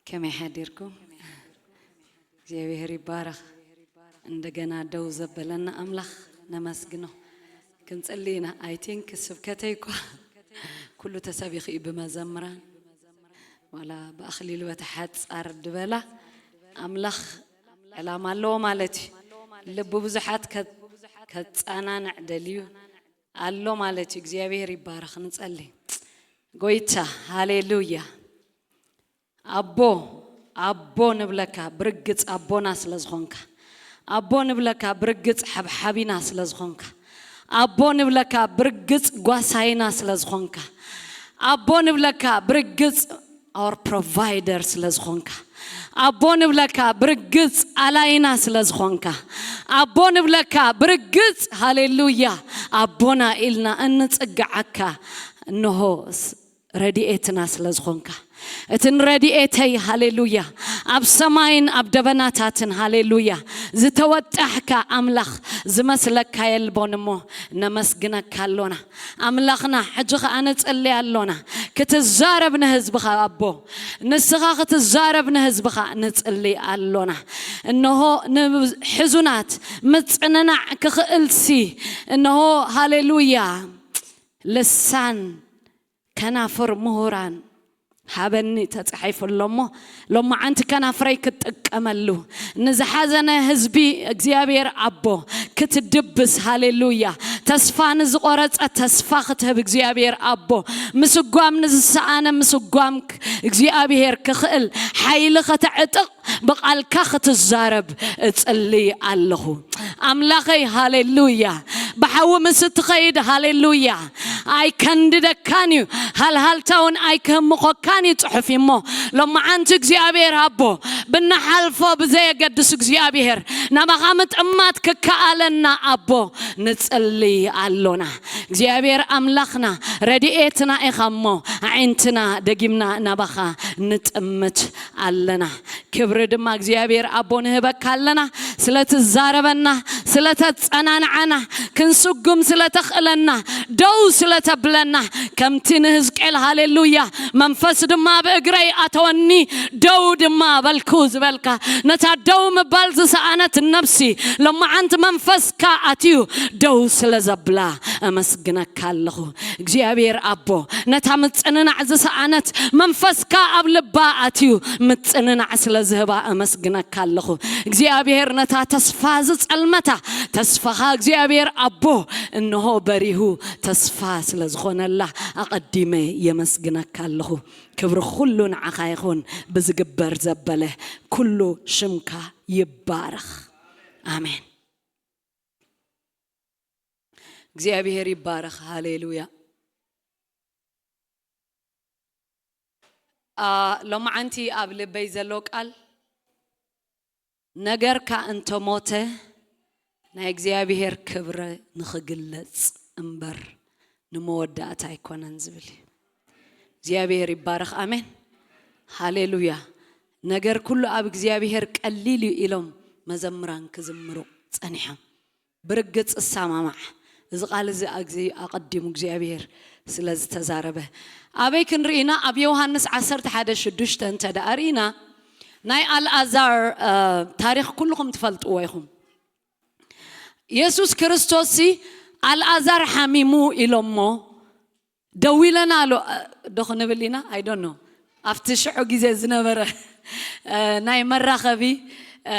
ከመይ ሓዲርኩም? እግዚኣብሔር ይባረኽ። እንደገና ደው ዘበለና ኣምላኽ ነመስግኖ። ክንጽሊ ኢና። I think ስብከተይ እኳ ኩሉ ተሰቢኹ እዩ ብመዘምራን። ዋላ ብኣኽሊሉ በታ ሓጻር ድበላ ኣምላኽ ዕላማ ኣለዎ ማለት እዩ። ልቢ ብዙሓት ከ-፣ ከጻናንዕ ደልዩ ኣሎ ማለት እዩ። እግዚኣብሔር ይባረኽ። ንጸሊ። ጎይታ፣ ሃሌሉያ። ኣቦ፣ ኣቦ ንብለካ ብርግጽ ኣቦና ስለ ዝኾንካ። ኣቦ ንብለካ ብርግጽ ሓብሓቢና ስለ ዝኾንካ። ኣቦ ንብለካ ብርግጽ ጓሳይና ስለ ዝኾንካ። ኣቦ ንብለካ ብርግጽ our provider ስለ ዝኾንካ። ኣቦ ንብለካ ብርግጽ ኣላይና ስለ ዝኾንካ። ኣቦ ንብለካ ብርግጽ፣ ሃሌሉያ፣ ኣቦና ኢልና እንጽግዓካ። እንሆ ስ-፣ ረድኤትና ስለ ዝኾንካ። እቲ ንረድኤተይ፣ ሃሌሉያ፣ ኣብ ሰማይን ኣብ ደበናታትን፣ ሃሌሉያ፣ ዝተወጣሕካ ኣምላኽ ዝመስለካ የልቦን እሞ ነመስግነካ ኣሎና። ኣምላኽና፣ ሕጂ ኸኣ ንጽሊ ኣሎና። ክትዛረብ ንህዝብኻ ኣቦ፣ ንስኻ ክትዛረብ ንህዝብኻ ንጽሊ ኣሎና። እንሆ ንሕዙናት ምጽንናዕ ክኽእልሲ፣ እንሆ፣ ሃሌሉያ፣ ልሳን ከናፍር ምሁራን ሃበኒ ተጻሒፉ ኣሎ እሞ፣ ሎማዓንቲ ከናፍረይ ክትጥቀመሉ፣ ንዝሓዘነ ህዝቢ እግዚኣብሔር ኣቦ ክትድብስ፣ ሃሌሉያ፣ ተስፋ ንዝቖረጸ ተስፋ ክትህብ እግዚኣብሔር ኣቦ፣ ምስጓም ንዝሰኣነ ምስጓም ክ-፣ እግዚኣብሔር ክኽእል ሓይሊ ከተዕጥቕ ብቓልካ ክትዛረብ እጽሊ ኣለኹ። ኣምላኸይ፣ ሃሌሉያ። ብሓዊ ምስ እትኸይድ፣ ሃሌሉያ፣ ኣይከንድደካን እዩ፣ ሃልሃልታ እውን ኣይክህምኾካን እዩ ጽሑፍ እሞ፣ ሎማዓንቲ እግዚኣብሔር ኣቦ፣ ብንሓልፎ ብዘየገድስ እግዚኣብሔር፣ ናባኻ ምጥማት ክከኣለና ኣቦ፣ ንጽሊ ኣሎና። እግዚኣብሔር ኣምላኽና፣ ረድኤትና ኢኻ እሞ፣ ኣዒንትና ደጊምና ናባኻ ንጥምት ኣለና። ክብሪ ድማ እግዚኣብሔር ኣቦ ንህበካ ኣለና። ስለ ትዛረበና፣ ስለ ተጸናንዓና፣ ክንስጉም ስለ ተኽእለና፣ ደው ስለ ተብለና፣ ከምቲ ንህዝቅኤል፣ ሃሌሉያ፣ መንፈስ ድማ ብእግረይ ኣተወኒ፣ ደው ድማ በልኩ ዝበልካ፣ ነታ ደው ምባል ዝሰኣነት ነብሲ፣ ሎማዓንቲ መንፈስካ ኣትዩ ደው ስለ ዘብላ፣ ኣመስግነካ ኣለኹ። እግዚኣብሔር ኣቦ፣ ነታ ምጽንናዕ ዝሰኣነት መንፈስካ ኣብ ልባ ኣትዩ ምጽንናዕ ስለ ዝህባ ኣመስግነካ ኣለኹ። እግዚኣብሔር ነታ ተስፋ ዝጸልመታ ተስፋኻ እግዚኣብሔር ኣቦ እንሆ በሪሁ ተስፋ ስለ ዝኾነላ ኣቐዲመ የመስግነካ ኣለኹ። ክብሪ ኩሉ ንዓኻ ይኹን። ብዝግበር ዘበለ ኩሉ ሽምካ ይባረኽ። ኣሜን። እግዚኣብሔር ይባረኽ። ሃሌሉያ። ኣ፣ ሎማዓንቲ ኣብ ልበይ ዘሎ ቃል፣ ነገርካ እንተሞተ ናይ እግዚኣብሔር ክብሪ ንኽግለጽ እምበር ንመወዳእታ ኣይኮነን ዝብል እዩ። እግዚኣብሔር ይባረኽ። ኣሜን። ሃሌሉያ። ነገር ኩሉ ኣብ እግዚኣብሔር ቀሊል እዩ ኢሎም መዘምራን ክዝምሩ ጸኒሖም። ብርግጽ እሰማማዕ። እዚ ቃል እዚ ኣግዚ-፣ ኣቐዲሙ እግዚኣብሔር ስለ ዝተዛረበ። ኣበይ ክንርኢ ኢና? ኣብ ዮሃንስ ዓሰርተ ሓደ ሽዱሽተ እንተ ደኣ ርኢና፣ ናይ ኣልኣዛር፣ እ፣ ታሪኽ ኩልኹም ትፈልጥዎ ኢኹም። የሱስ ክርስቶስሲ ኣልኣዛር ሓሚሙ ኢሎሞ፣ ደው ኢለና ኣሎ፣ እ፣ ዶ ክንብል ኢና? I don't know። ኣብቲ ሽዑ ግዜ ዝነበረ፣ እ፣ ናይ መራኸቢ፣ እ፣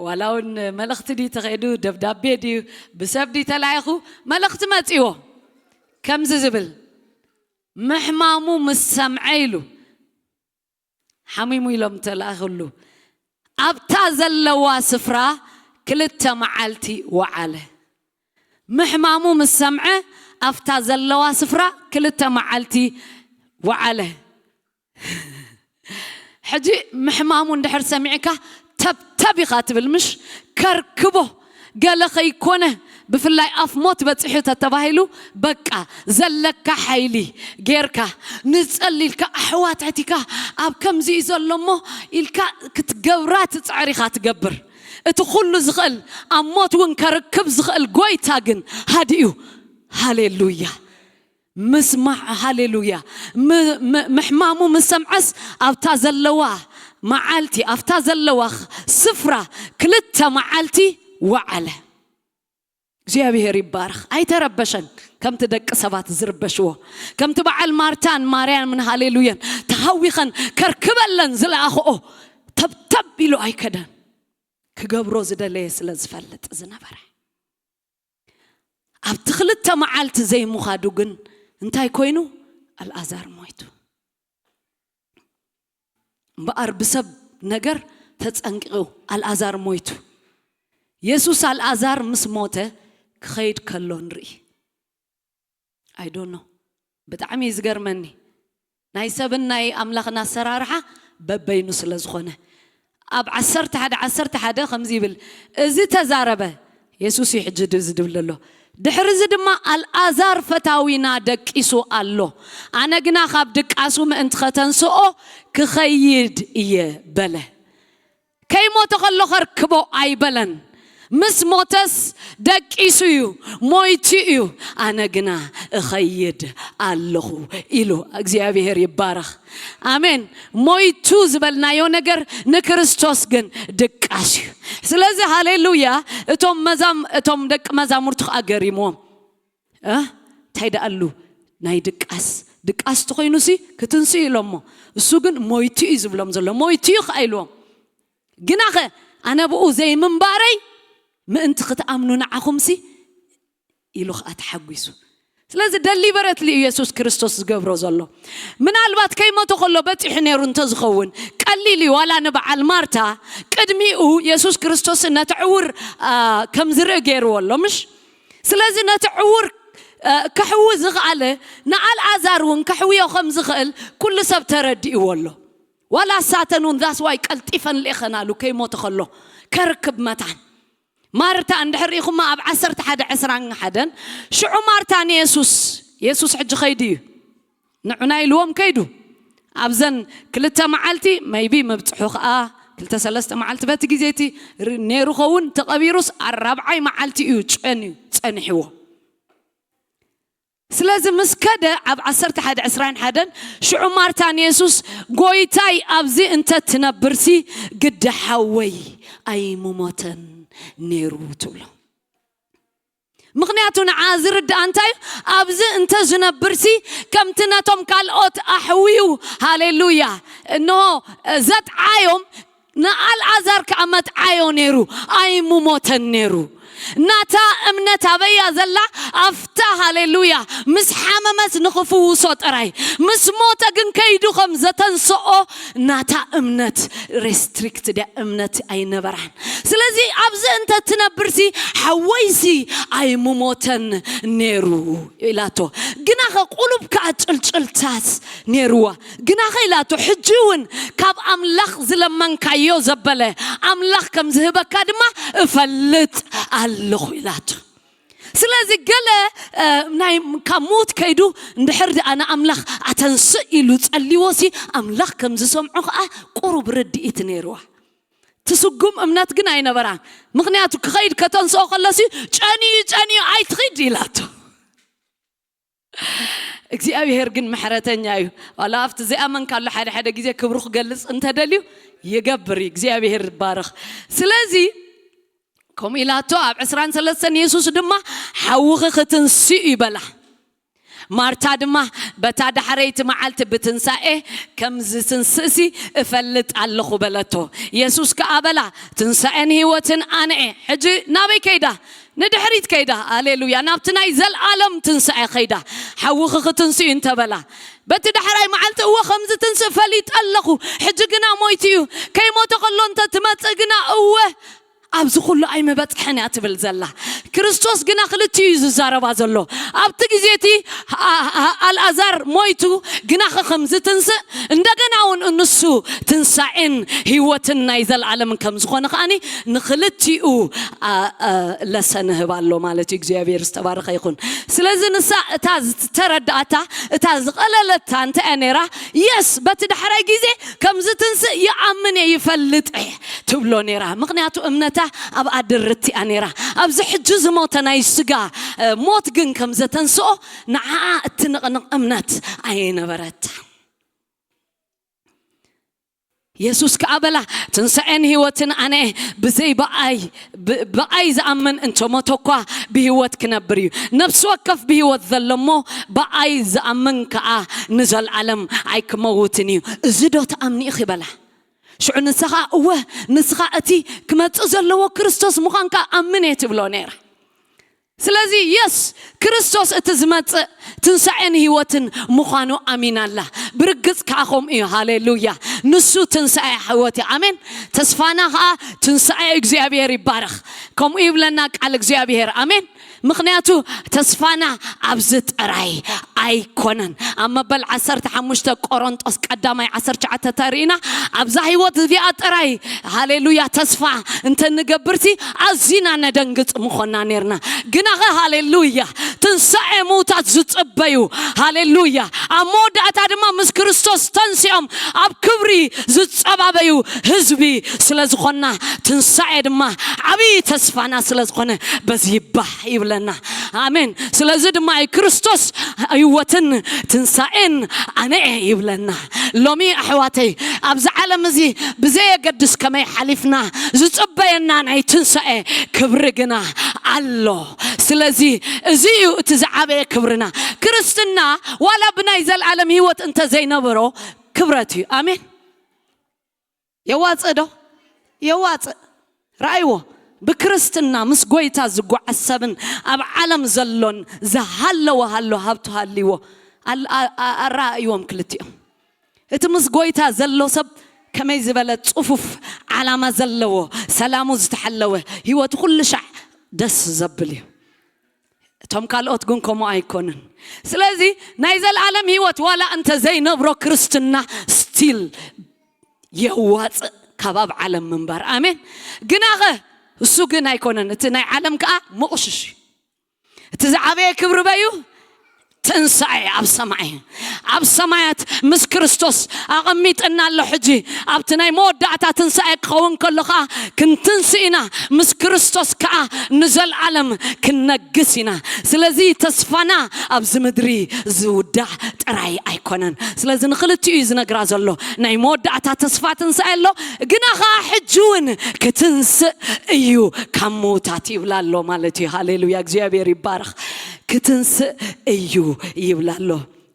ዋላ እውን መልእኽቲ ድዩ ተኸይዱ፣ ደብዳቤ ድዩ፣ ብሰብ ድዩ ተላኢኹ፣ መልእኽቲ መጺዎ። ከምዚ ዝብል፣ "ምሕማሙ ምስ ሰምዐ" ኢሉ፣ ሓሚሙ ኢሎም ተላኢኹሉ፣ "ኣብታ ዘለዋ ስፍራ ክልተ መዓልቲ ወዓለ።" ምሕማሙ ምስ ሰምዐ፣ ኣብታ ዘለዋ ስፍራ ክልተ መዓልቲ ወዓለ። ሕጂ ምሕማሙ እንድሕር ሰሚዕካ፣ ተብተብ ኢኻ ትብል፣ ምሽ? ከርክቦ፣ ገለ ከይኮነ፣ ብፍላይ ኣፍ ሞት በጺሑ ተተባሂሉ፣ በቃ፣ ዘለካ ሓይሊ ጌርካ፣ ንጸሊ ኢልካ፣ ኣሕዋት ኣሕቲካ፣ ኣብ ከምዚ እዩ ዘሎ እሞ ኢልካ ክትገብራ ትጽዕር ኢኻ ትገብር። እቲ ኩሉ ዝኽእል፣ ኣብ ሞት እውን ከርክብ ዝኽእል ጎይታ ግን ሃዲኡ። ሃሌሉያ። ምስማዕ፣ ሃሌሉያ። ም-፣ ም-፣ ምሕማሙ ምስ ሰምዐስ ኣብታ ዘለዋ መዓልቲ ኣብታ ዘለዋ ስፍራ ክልተ መዓልቲ ወዓለ። እግዚኣብሔር ይባረኽ። ኣይተረበሸን፣ ከምቲ ደቂ ሰባት ዝርበሽዎ፣ ከምቲ በዓል ማርታን ማርያምን ሃሌሉያን ተሃዊኸን ከርክበለን ዝለኣኽኦ ተብተብ ኢሉ ኣይከደን። ክገብሮ ዝደለየ ስለ ዝፈልጥ ዝነበረ። ኣብቲ ክልተ መዓልቲ ዘይምዃዱ ግን እንታይ ኮይኑ? ኣልኣዛር ሞይቱ። እምበኣር ብሰብ ነገር ተጸንቂቑ ኣልኣዛር ሞይቱ። የሱስ ኣልኣዛር ምስ ሞተ ክኸይድ ከሎ ንርኢ። I don't know። ብጣዕሚ እዩ ዝገርመኒ። ናይ ሰብን ናይ ኣምላኽን ኣሰራርሓ በበይኑ ስለ ዝኾነ። ኣብ ዓሰርተ ሓደ ዓሰርተ ሓደ ከምዚ ይብል፣ እዚ ተዛረበ፣ የሱስ እዩ ሕጂ እዚ ድብል ዘሎ። ድሕሪ እዚ ድማ ኣልኣዛር ፈታዊና ደቂሱ ኣሎ፣ ኣነ ግና ካብ ድቃሱ ምእንቲ ኸተንስኦ ክኸይድ እየ በለ። ከይሞተ ከሎ ኸርክቦ ኣይበለን። ምስ ሞተስ ደቂሱ እዩ፣ ሞይቱ እዩ። ኣነ ግና እኸይድ ኣለኹ ኢሉ። እግዚኣብሔር ይባረኽ። ኣሜን። ሞይቱ ዝበልናዮ ነገር ንክርስቶስ ግን ድቃስ እዩ። ስለዚ ሃሌሉያ፣ እቶም መዛም-፣ እቶም ደቂ መዛሙርቱ ከዓ ገሪምዎም። እ? እንታይ ደኣሉ ናይ ድቃስ፣ ድቃስ ተኾይኑሲ ክትንስኡ ኢሎሞ። እሱ ግን ሞይቱ እዩ ዝብሎም ዘሎ። ሞይቱ እዩ ከዓ ኢልዎም። ግናኸ ኣነ ብኡ ዘይምንባረይ ምእንቲ ክትኣምኑ ንዓኹምሲ ኢሉ ከዓ ተሓጒሱ። ስለዚ ደሊበረትሊ እዩ የሱስ ክርስቶስ ዝገብሮ ዘሎ። ምናልባት ከይሞተ ከሎ በፂሑ ነይሩ እንተዝኸውን ቀሊል እዩ። ዋላ ንበዓል ማርታ ቅድሚኡ የሱስ ክርስቶስ ነቲ ዕውር፣ አ፣ ከም ዝርኢ ገይርዎ ኣሎ፣ ምሽ? ስለዚ ነቲ ዕውር፣ አ፣ ከሕዊ ዝኸኣለ ንኣልኣዛር እውን ከሕውዮ ከም ዝኽእል ኩሉ ሰብ ተረዲእዎ ኣሎ። ዋላ ሳተን እውን ዛስዋይ ቀልጢፈን ልኢኸናሉ ከይሞተ ከሎ ከርክብ መታን። ማርታ እንድሕር ርኢኹማ ኣብ ዓሰርተ ሓደ ዕስራን ሓደን ሽዑ ማርታ ንየሱስ፣ የሱስ ሕጂ ኸይዱ እዩ፣ ንዑና ኢልዎም ከይዱ። ኣብዘን ክልተ መዓልቲ maybe ምብጽሑ ኸኣ ክልተ ሰለስተ መዓልቲ በቲ ግዜ እቲ ር-፣ ነይሩ ኸውን፣ ተቐቢሩስ ኣብ ራብዓይ መዓልቲ እዩ ጨንዩ ጸኒሕዎ። ስለዚ ምስ ከደ ኣብ ዓሰርተ ሓደ ዕስራን ሓደን ሽዑ ማርታ ንየሱስ፣ "ጎይታይ፣ ኣብዚ እንተ ትነብርሲ ግዲ ሓወይ ኣይምሞተን ነይሩ" ትብሎ። ምኽንያቱ ንዓ ዝርድኣ እንታይ እዩ? ኣብዚ እንተ ዝነብርሲ ከምቲ ነቶም ካልኦት ኣሕውዩ፣ ሃሌሉያ፣ እንሆ ዘጥዓዮም፣ ንኣልኣዛር ከኣ መጥዓዮ ነይሩ፣ ኣይምሞተን ነይሩ። ናታ እምነት ኣበያ ዘላ? ኣፍታ፣ ሃሌሉያ፣ ምስ ሓመመስ ንኽፍውሶ ጥራይ፣ ምስ ሞተ ግን ከይዱ ከም ዘተንስኦ ናታ እምነት ሬስትሪክት ድያ እምነት ኣይነበራን። ስለዚ ኣብዚ እንተ ትነብርሲ ሓወይሲ ኣይምሞተን ነይሩ ኢላቶ። ግናኸ ቁሉብ ከኣ ጭልጭልታት ነይርዋ። ግናኸ ኢላቶ፣ ሕጂ እውን ካብ ኣምላኽ ዝለመንካዮ ዘበለ ኣምላኽ ከም ዝህበካ ድማ እፈልጥ ኣለኹ ኢላቶ። ስለዚ ገለ፣ እ፣ ናይ ካብ ሞት ከይዱ እንድሕር ደኣ ንኣምላኽ ኣተንስእ ኢሉ ጸልይዎሲ ኣምላኽ ከም ዝሰምዖ ከኣ ቁሩብ ርድኢት ነይርዋ። ትስጉም እምነት ግን ኣይነበራን። ምኽንያቱ ክኸይድ ከተንስኦ ከሎሲ ጨንዩ ጨንዩ ኣይትኺድ ኢላቶ። እግዚኣብሔር ግን ምሕረተኛ እዩ። ዋላ ኣብቲ ዘይኣመንካሉ ሓደ ሓደ ግዜ ክብሩ ክገልጽ እንተደልዩ ይገብር እዩ። እግዚኣብሔር ይባረኽ። ስለዚ ከምኡ ኢላቶ ኣብ ዕስራን ሰለስተን የሱስ ድማ ሓውኺ ክትንስእ እዩ በላ። ማርታ ድማ በታ ዳሕረይቲ መዓልቲ ብትንሳኤ ከም ዝትንስእሲ እፈልጥ ኣለኹ በለቶ። የሱስ ከኣ በላ፣ ትንሳኤን ህይወትን ኣነ እየ። ሕጂ ናበይ ከይዳ? ንድሕሪት ከይዳ። ኣሌሉያ። ናብቲ ናይ ዘልኣለም ትንሳኤ ከይዳ። ሓውኺ ክትንስእ እዩ እንተበላ፣ በቲ ዳሕራይ መዓልቲ እወ ከም ዝትንስእ ፈሊጠ ኣለኹ። ሕጂ ግና ሞይቱ እዩ። ከይሞተ ከሎ እንተ ትመጽእ ግና እወ ኣብዚ ኩሉ ኣይምበጽሐን እያ ትብል ዘላ። ክርስቶስ ግና ክልቲኡ እዩ ዝዛረባ ዘሎ። ኣብቲ ግዜ እቲ ኣ-፣ ኣ-፣ ኣልኣዛር ሞይቱ ግናኸ ከም ዝትንስእ፣ እንደገና እውን እንሱ ትንሳኤን ህይወትን ናይ ዘልኣለምን ከም ዝኾነ ከኣኒ ንክልቲኡ ኣ-፣ ኣ-፣ ለሰን ህብ ኣሎ ማለት እዩ። እግዚኣብሔር ዝተባረኸ ይኹን። ስለዚ ንሳ እታ ዝተረዳእታ፣ እታ ዝቐለለታ እንታይ እያ ነይራ? የስ፣ በቲ ዳሕራይ ግዜ ከም ዝትንስእ ይኣምን እየ፣ ይፈልጥ እየ ትብሎ ነይራ። ምኽንያቱ እምነታ ኣብኣ ድርት እያ ነይራ። ኣብዚ ሕጂ ዝሞተ ናይ ስጋ፣ እ፣ ሞት ግን ከም ዘተንስኦ ንዓኣ እትንቕንቕ እምነት ኣይነበረታ። የሱስ ከኣ በላ፣ ትንሳኤን ህይወትን ኣነ እየ፣ ብዘይ ብኣይ፣ ብ-፣ ብኣይ ዝኣምን እንተሞተ እኳ ብህይወት ክነብር እዩ። ነፍሲ ወከፍ ብህይወት ዘሎ እሞ ብኣይ ዝኣምን ከኣ ንዘለኣለም ኣይክመውትን እዩ። እዚ ዶ ትኣምኒ ኢኺ በላ። ሽዑ ንሳ ኸኣ፣ እወ፣ ንስኻ እቲ ክመጽእ ዘለዎ ክርስቶስ ምዃንካ ኣምን እየ ትብሎ ነይራ። ስለዚ የስ ክርስቶስ እቲ ዝመጽእ ትንሳኤን ህይወትን ምዃኑ ኣሚና ኣላ። ብርግጽ ከኣ ከምኡ እዩ። ሃሌሉያ። ንሱ ትንሳኤ ህይወት እዩ። ኣሜን። ተስፋና ከኣ ትንሳኤ እግዚኣብሔር ይባረኽ። ከምኡ ይብለና ቃል እግዚኣብሔር። ኣሜን። ምኽንያቱ ተስፋና ኣብዚ ጥራይ ኣይኮነን። ኣብ መበል ዓሰርተ ሓሙሽተ ቆሮንጦስ ቀዳማይ ዓሰርተ ትሽዓተ ተሪእና ኣብዛ ህይወት እዚኣ ጥራይ ሃሌሉያ ተስፋ እንተንገብርሲ ኣዚና ነደንግጽ ምኾና ነርና። ግናኸ ሃሌሉያ ትንሳኤ ምውታት ዝጽበዩ ሃሌሉያ ኣብ መወዳእታ ድማ ምስ ክርስቶስ ተንሲኦም ኣብ ክብሪ ዝጸባበዩ ህዝቢ ስለ ዝኾንና ትንሳኤ ድማ ዓብዪ ተስፋና ስለ ዝኾነ በዚ ይባህ ይብለና። ኣሜን። ስለዚ ድማ እዩ ክርስቶስ ህይወትን ትንሳኤን ኣነ እየ ይብለና። ሎሚ ኣሕዋተይ ኣብዚ ዓለም እዚ ብዘየገድስ ከመይ ሓሊፍና ዝጽበየና ናይ ትንሳኤ ክብሪ ግና ኣሎ። ስለዚ እዚ እዩ እቲ ዝዓበየ ክብርና። ክርስትና ዋላ ብናይ ዘልዓለም ህይወት እንተዘይነበሮ ክብረት እዩ። ኣሜን። የዋፅእ ዶ? የዋፅእ። ረኣይዎ። ብክርስትና ምስ ጎይታ ዝጓዓዝ ሰብን ኣብ ዓለም ዘሎን ዝሃለወ ሃሎ ሃብቱ ሃልይዎ ኣል-፣ ኣ-፣ ኣ-፣ ኣረኣእይዎም ክልቲኦም። እቲ ምስ ጎይታ ዘሎ ሰብ ከመይ ዝበለ ጽፉፍ ዓላማ ዘለዎ፣ ሰላሙ ዝተሓለወ፣ ህይወቱ ኩሉ ሻዕ ደስ ዘብል እዩ። እቶም ካልኦት ግን ከምኡ ኣይኮኑን። ስለዚ ናይ ዘለኣለም ህይወት ዋላ እንተ ዘይነብሮ ክርስትና ስቲል የዋፅእ ካብ ኣብ ዓለም ምንባር። ኣሜን። ግናኸ እሱ ግን ኣይኮነን። እቲ ናይ ዓለም ከዓ ምቑሽሽ እዩ። እቲ ዝዓበየ ክብሪ በዩ ትንሳኤ ኣብ ሰማይ፣ ኣብ ሰማያት ምስ ክርስቶስ ኣቐሚጥና ኣሎ። ሕጂ ኣብቲ ናይ መወዳእታ ትንሳኤ ክኸውን ከሎ ከዓ ክንትንስእ ኢና፣ ምስ ክርስቶስ ከዓ ንዘለኣለም ክንነግስ ኢና። ስለዚ ተስፋና ኣብዚ ምድሪ ዝውዳእ ጥራይ ኣይኮነን። ስለዚ ንክልቲኡ እዩ ዝነግራ ዘሎ። ናይ መወዳእታ ተስፋ ትንሳኤ ኣሎ፣ ግና ከዓ ሕጂ እውን ክትንስእ እዩ ካብ ምውታት ይብላ ኣሎ ማለት እዩ። ሃሌሉያ፣ እግዚኣብሔር ይባረኽ። ክትንስእ እዩ ይብላ ኣሎ።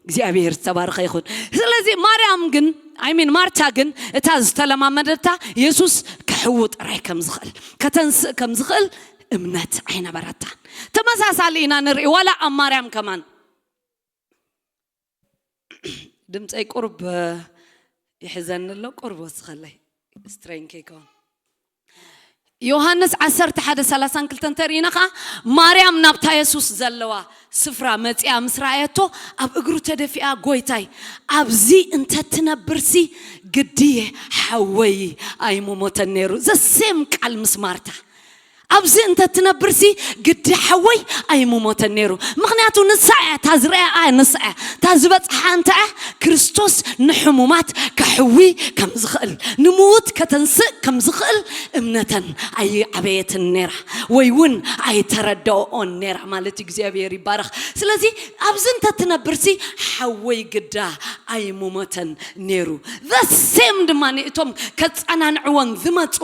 እግዚኣብሔር ዝተባረኸ ይኹን። ስለዚ ማርያም ግን፣ ኣይ ሚን ማርታ ግን እታ ዝተለማመደታ የሱስ ክሕዊ ጥራይ ከም ዝኽእል፣ ከተንስእ ከም ዝኽእል እምነት ኣይነበረታን። ተመሳሳሊ ኢና ንርኢ ዋላ ኣብ ማርያም ከማን። ድምፀይ ቁርብ ይሕዘኒ ኣሎ፣ ቁርብ ወስኸለይ ስትሬን ከይከውን። ዮሃንስ ዓሰርተ ሓደ ሰላሳን ክልተን ተርእይና ኸዓ ማርያም ናብታ የሱስ ዘለዋ ስፍራ መጺኣ ምስ ረኣየቶ ኣብ እግሩ ተደፊኣ፣ ጎይታይ ኣብዚ እንተትነብርሲ ግድየ ሓወይ ኣይምሞተን ነይሩ። ዘሴም ቃል ምስ ማርታ ኣብዚ እንተ ትነብርሲ ግዲ ሓወይ ኣይምሞተን ነይሩ። ምኽንያቱ ንሳ እያ እታ ዝረኣያ፣ ንሳ እያ እታ ዝበፅሓ። እንታይ እያ? ክርስቶስ ንሕሙማት ከሕዊ ከም ዝኽእል፣ ንምዉት ከተንስእ ከም ዝኽእል እምነተን ኣይዓበየትን ነይራ፣ ወይ እውን ኣይተረደኦን ነይራ ማለት እዩ። እግዚኣብሔር ይባረኽ። ስለዚ ኣብዚ እንተ ትነብርሲ ሓወይ ግዳ ኣይምሞተን ነይሩ። ዘሴም ድማ እቶም ከጸናንዕወን ዝመጹ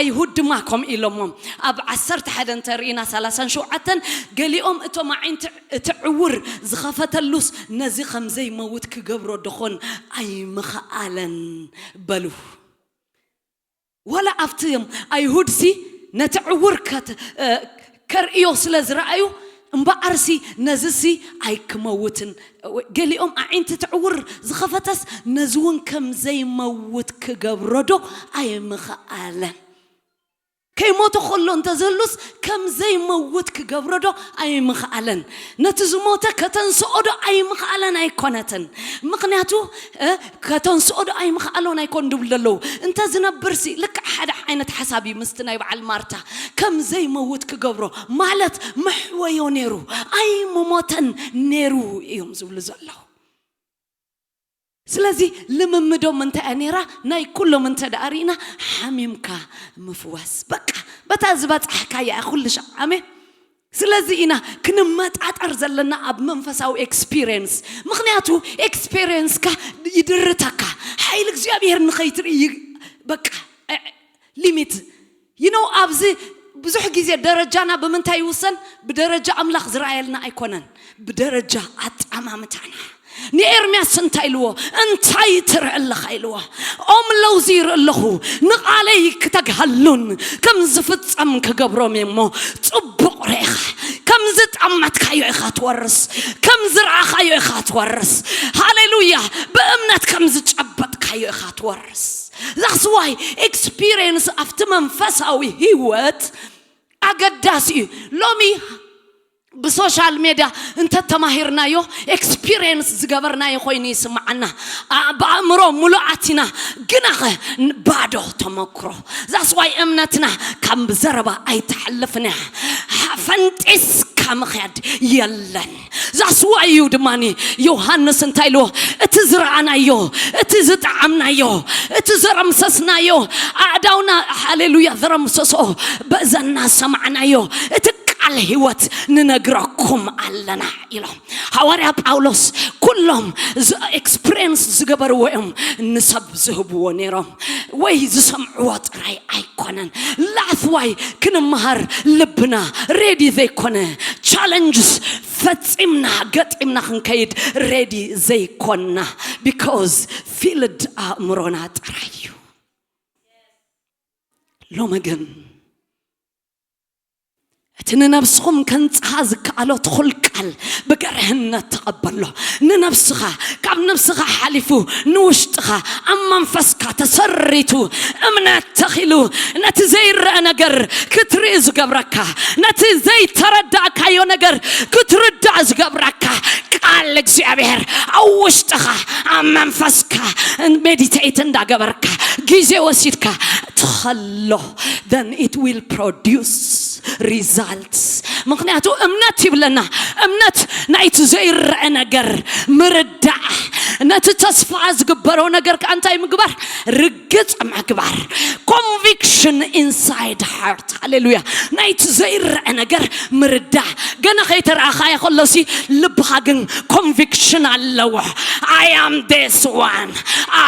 ኣይሁድ ድማ ከምኡ ኢሎሞም። ኣብ ዓሰርተ ሓደ እንተርኢና ሰላሳን ሸውዓተን፣ ገሊኦም እቶም ኣዒንቲ እቲ ዕውር ዝኸፈተሉስ ነዚ ከም ዘይመውት ክገብሮ ደኾን ኣይምኽኣለን በሉ። ዋላ ኣብቲ እዮም ኣይሁድሲ ነቲ ዕውር ከት-፣ እ፣ ከርእዮ ስለ ዝረኣዩ፣ እምበኣርሲ ነዚሲ ኣይክመውትን፣ ገሊኦም ኣዒንቲ እቲ ዕውር ዝኸፈተስ ነዚ እውን ከም ዘይመውት ክገብሮ ዶ ኣይምኽኣለን? ከይሞተ ከሎ እንተዝህሉስ ከም ዘይመውት ክገብሮ ዶ ኣይምኽኣለን? ነቲ ዝሞተ ከተንስኦ ዶ ኣይምኽኣለን? ኣይኮነትን። ምኽንያቱ፣ እ፣ ከተንስኦ ዶ ኣይምኽኣሎን ኣይኮን ድብሉ ዘለዉ። እንተ ዝነብርሲ ልክዕ ሓደ ዓይነት ሓሳብ እዩ ምስቲ ናይ በዓል ማርታ። ከም ዘይመውት ክገብሮ ማለት መሕወዮ ነይሩ፣ ኣይምሞተን ነይሩ እዮም ዝብሉ ዘለዉ። ስለዚ ልምምዶም እንታይ እያ ነይራ? ናይ ኩሎም እንተ ደኣ ርኢና፣ ሓሚምካ ምፍዋስ። በቃ፣ በታ ዝበጻሕካያ እያ ኩሉ ሻዕ። ኣሜን። ስለዚ ኢና ክንመጣጠር ዘለና ኣብ መንፈሳዊ ኤክስፒሪየንስ። ምኽንያቱ ኤክስፒሪየንስካ ይድርተካ። ሓይሊ እግዚኣብሔር ንኸይትርኢ ይ-፣ በቃ ሊሚት ይነው ኣብዚ ብዙሕ ግዜ ደረጃና ብምንታይ ይውሰን? ብደረጃ ኣምላኽ ዝረኣየልና ኣይኮነን፣ ብደረጃ ኣጠማምታና። ንኤርምያስ እንታይ ኢልዎ? እንታይ ትርኢ ኣለኻ ኢልዎ። ኦም ለውዚ ይርኢ ኣለኹ፣ ንቓለይ ክተግሃሉን ከም ዝፍጸም ክገብሮም እየ እሞ ጽቡቕ ርኢኻ። ከም ዝጠመትካዮ ኢኻ ትወርስ፣ ከም ዝረኣኻዮ ኢኻ ትወርስ። ሃሌሉያ። ብእምነት ከም ዝጨበጥካዮ ኢኻ ትወርስ። That's why experience ኣብቲ መንፈሳዊ ህይወት ኣገዳሲ እዩ። ሎሚ ብሶሻል ሜድያ እንተተማሂርናዮ ኤክስፒሪየንስ ዝገበርናዮ ኮይኑ ይስምዓና። ብኣእምሮ ሙሉኣት ኢና ግናኸ ባዶ ተመክሮ። That's why እምነትና ካብ ዘረባ ኣይትሓልፍን እያ። ፈንጢስካ ምኽያድ የለን። That's why እዩ ድማ ዮሃንስ እንታይ ኢልዎ? እቲ ዝረኣናዮ፣ እቲ ዝጠዓምናዮ፣ እቲ ዘረምሰስናዮ፣ ኣእዳውና ሃሌሉያ ዘረምሰሶ፣ በዘና ሰማዕናዮ፣ እቲ ቃል ህይወት ንነግረኩም ኣለና ኢሎም። ሃዋርያ ጳውሎስ ኩሎም ኤክስፒሪየንስ ዝገበርዎ እዮም ንሰብ ዝህብዎ ነይሮም፣ ወይ ዝሰምዕዎ ጥራይ ኣይኮነን። That's why ክንመሃር ልብና ሬዲ ዘይኮነ፣ ቻለንጅስ ፈጺምና ገጢምና ክንከይድ ሬዲ ዘይኮንና፣ because ፊልድ ኣእምሮና ጥራይ እዩ። ሎሚ ግን እቲ ንነብስኹም ከንጽሃ ዝከኣሎ ትኹል ቃል ብገርህነት ተቐበሎ። ንነብስኻ፣ ካብ ነብስኻ ሓሊፉ ንውሽጥኻ ኣብ መንፈስካ ተሰሪቱ እምነት ተኺሉ ነቲ ዘይረአ ነገር ክትርኢ ዝገብረካ፣ ነቲ ዘይተረዳእካዮ ነገር ክትርዳእ ዝገብረካ ቃል እግዚኣብሔር ኣብ ውሽጥኻ ኣብ መንፈስካ ሜዲቴት እንዳገበርካ ግዜ ወሲድካ ትኸሎ then it will produce results። ምክንያቱ እምነት ይብለና፣ እምነት ናይቲ ዘይረአ ነገር ምርዳእ፣ ነቲ ተስፋ ዝግበሮ ነገር ከኣ እንታይ ምግባር? ርግጽ ምግባር። Conviction inside heart። ሃሌሉያ። ናይቲ ዘይረአ ነገር ምርዳእ። ገና ከይተረኣኻዮ ከሎሲ ልብኻ ግን ኮንቪክሽን ኣለዎ። I am this one.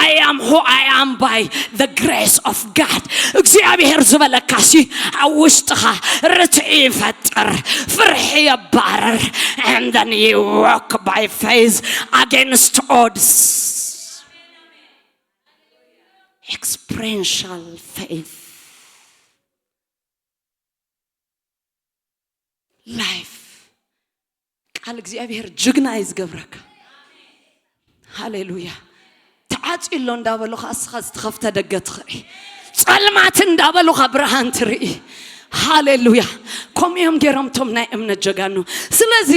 I am who I am by the grace of God. እግዚኣብሔር ዝበለካሲ ኣብ ውሽጥኻ ርትዒ ይፈጥር፣ ፍርሒ የባርር። And then you walk by faith against odds. Experiential faith. Life. ቃል እግዚኣብሔር ጅግና እዩ ዝገብረካ። ሃሌሉያ። ተዓፅዩ ኣሎ እንዳበሉኻ እስኻ ዝተኸፍተ ደገ ትኽርኢ፣ ጸልማት እንዳበሉኻ ብርሃን ትርኢ። ሃሌሉያ። ከምኡ እዮም ገይሮም እቶም ናይ እምነት ጀጋኑ። ስለዚ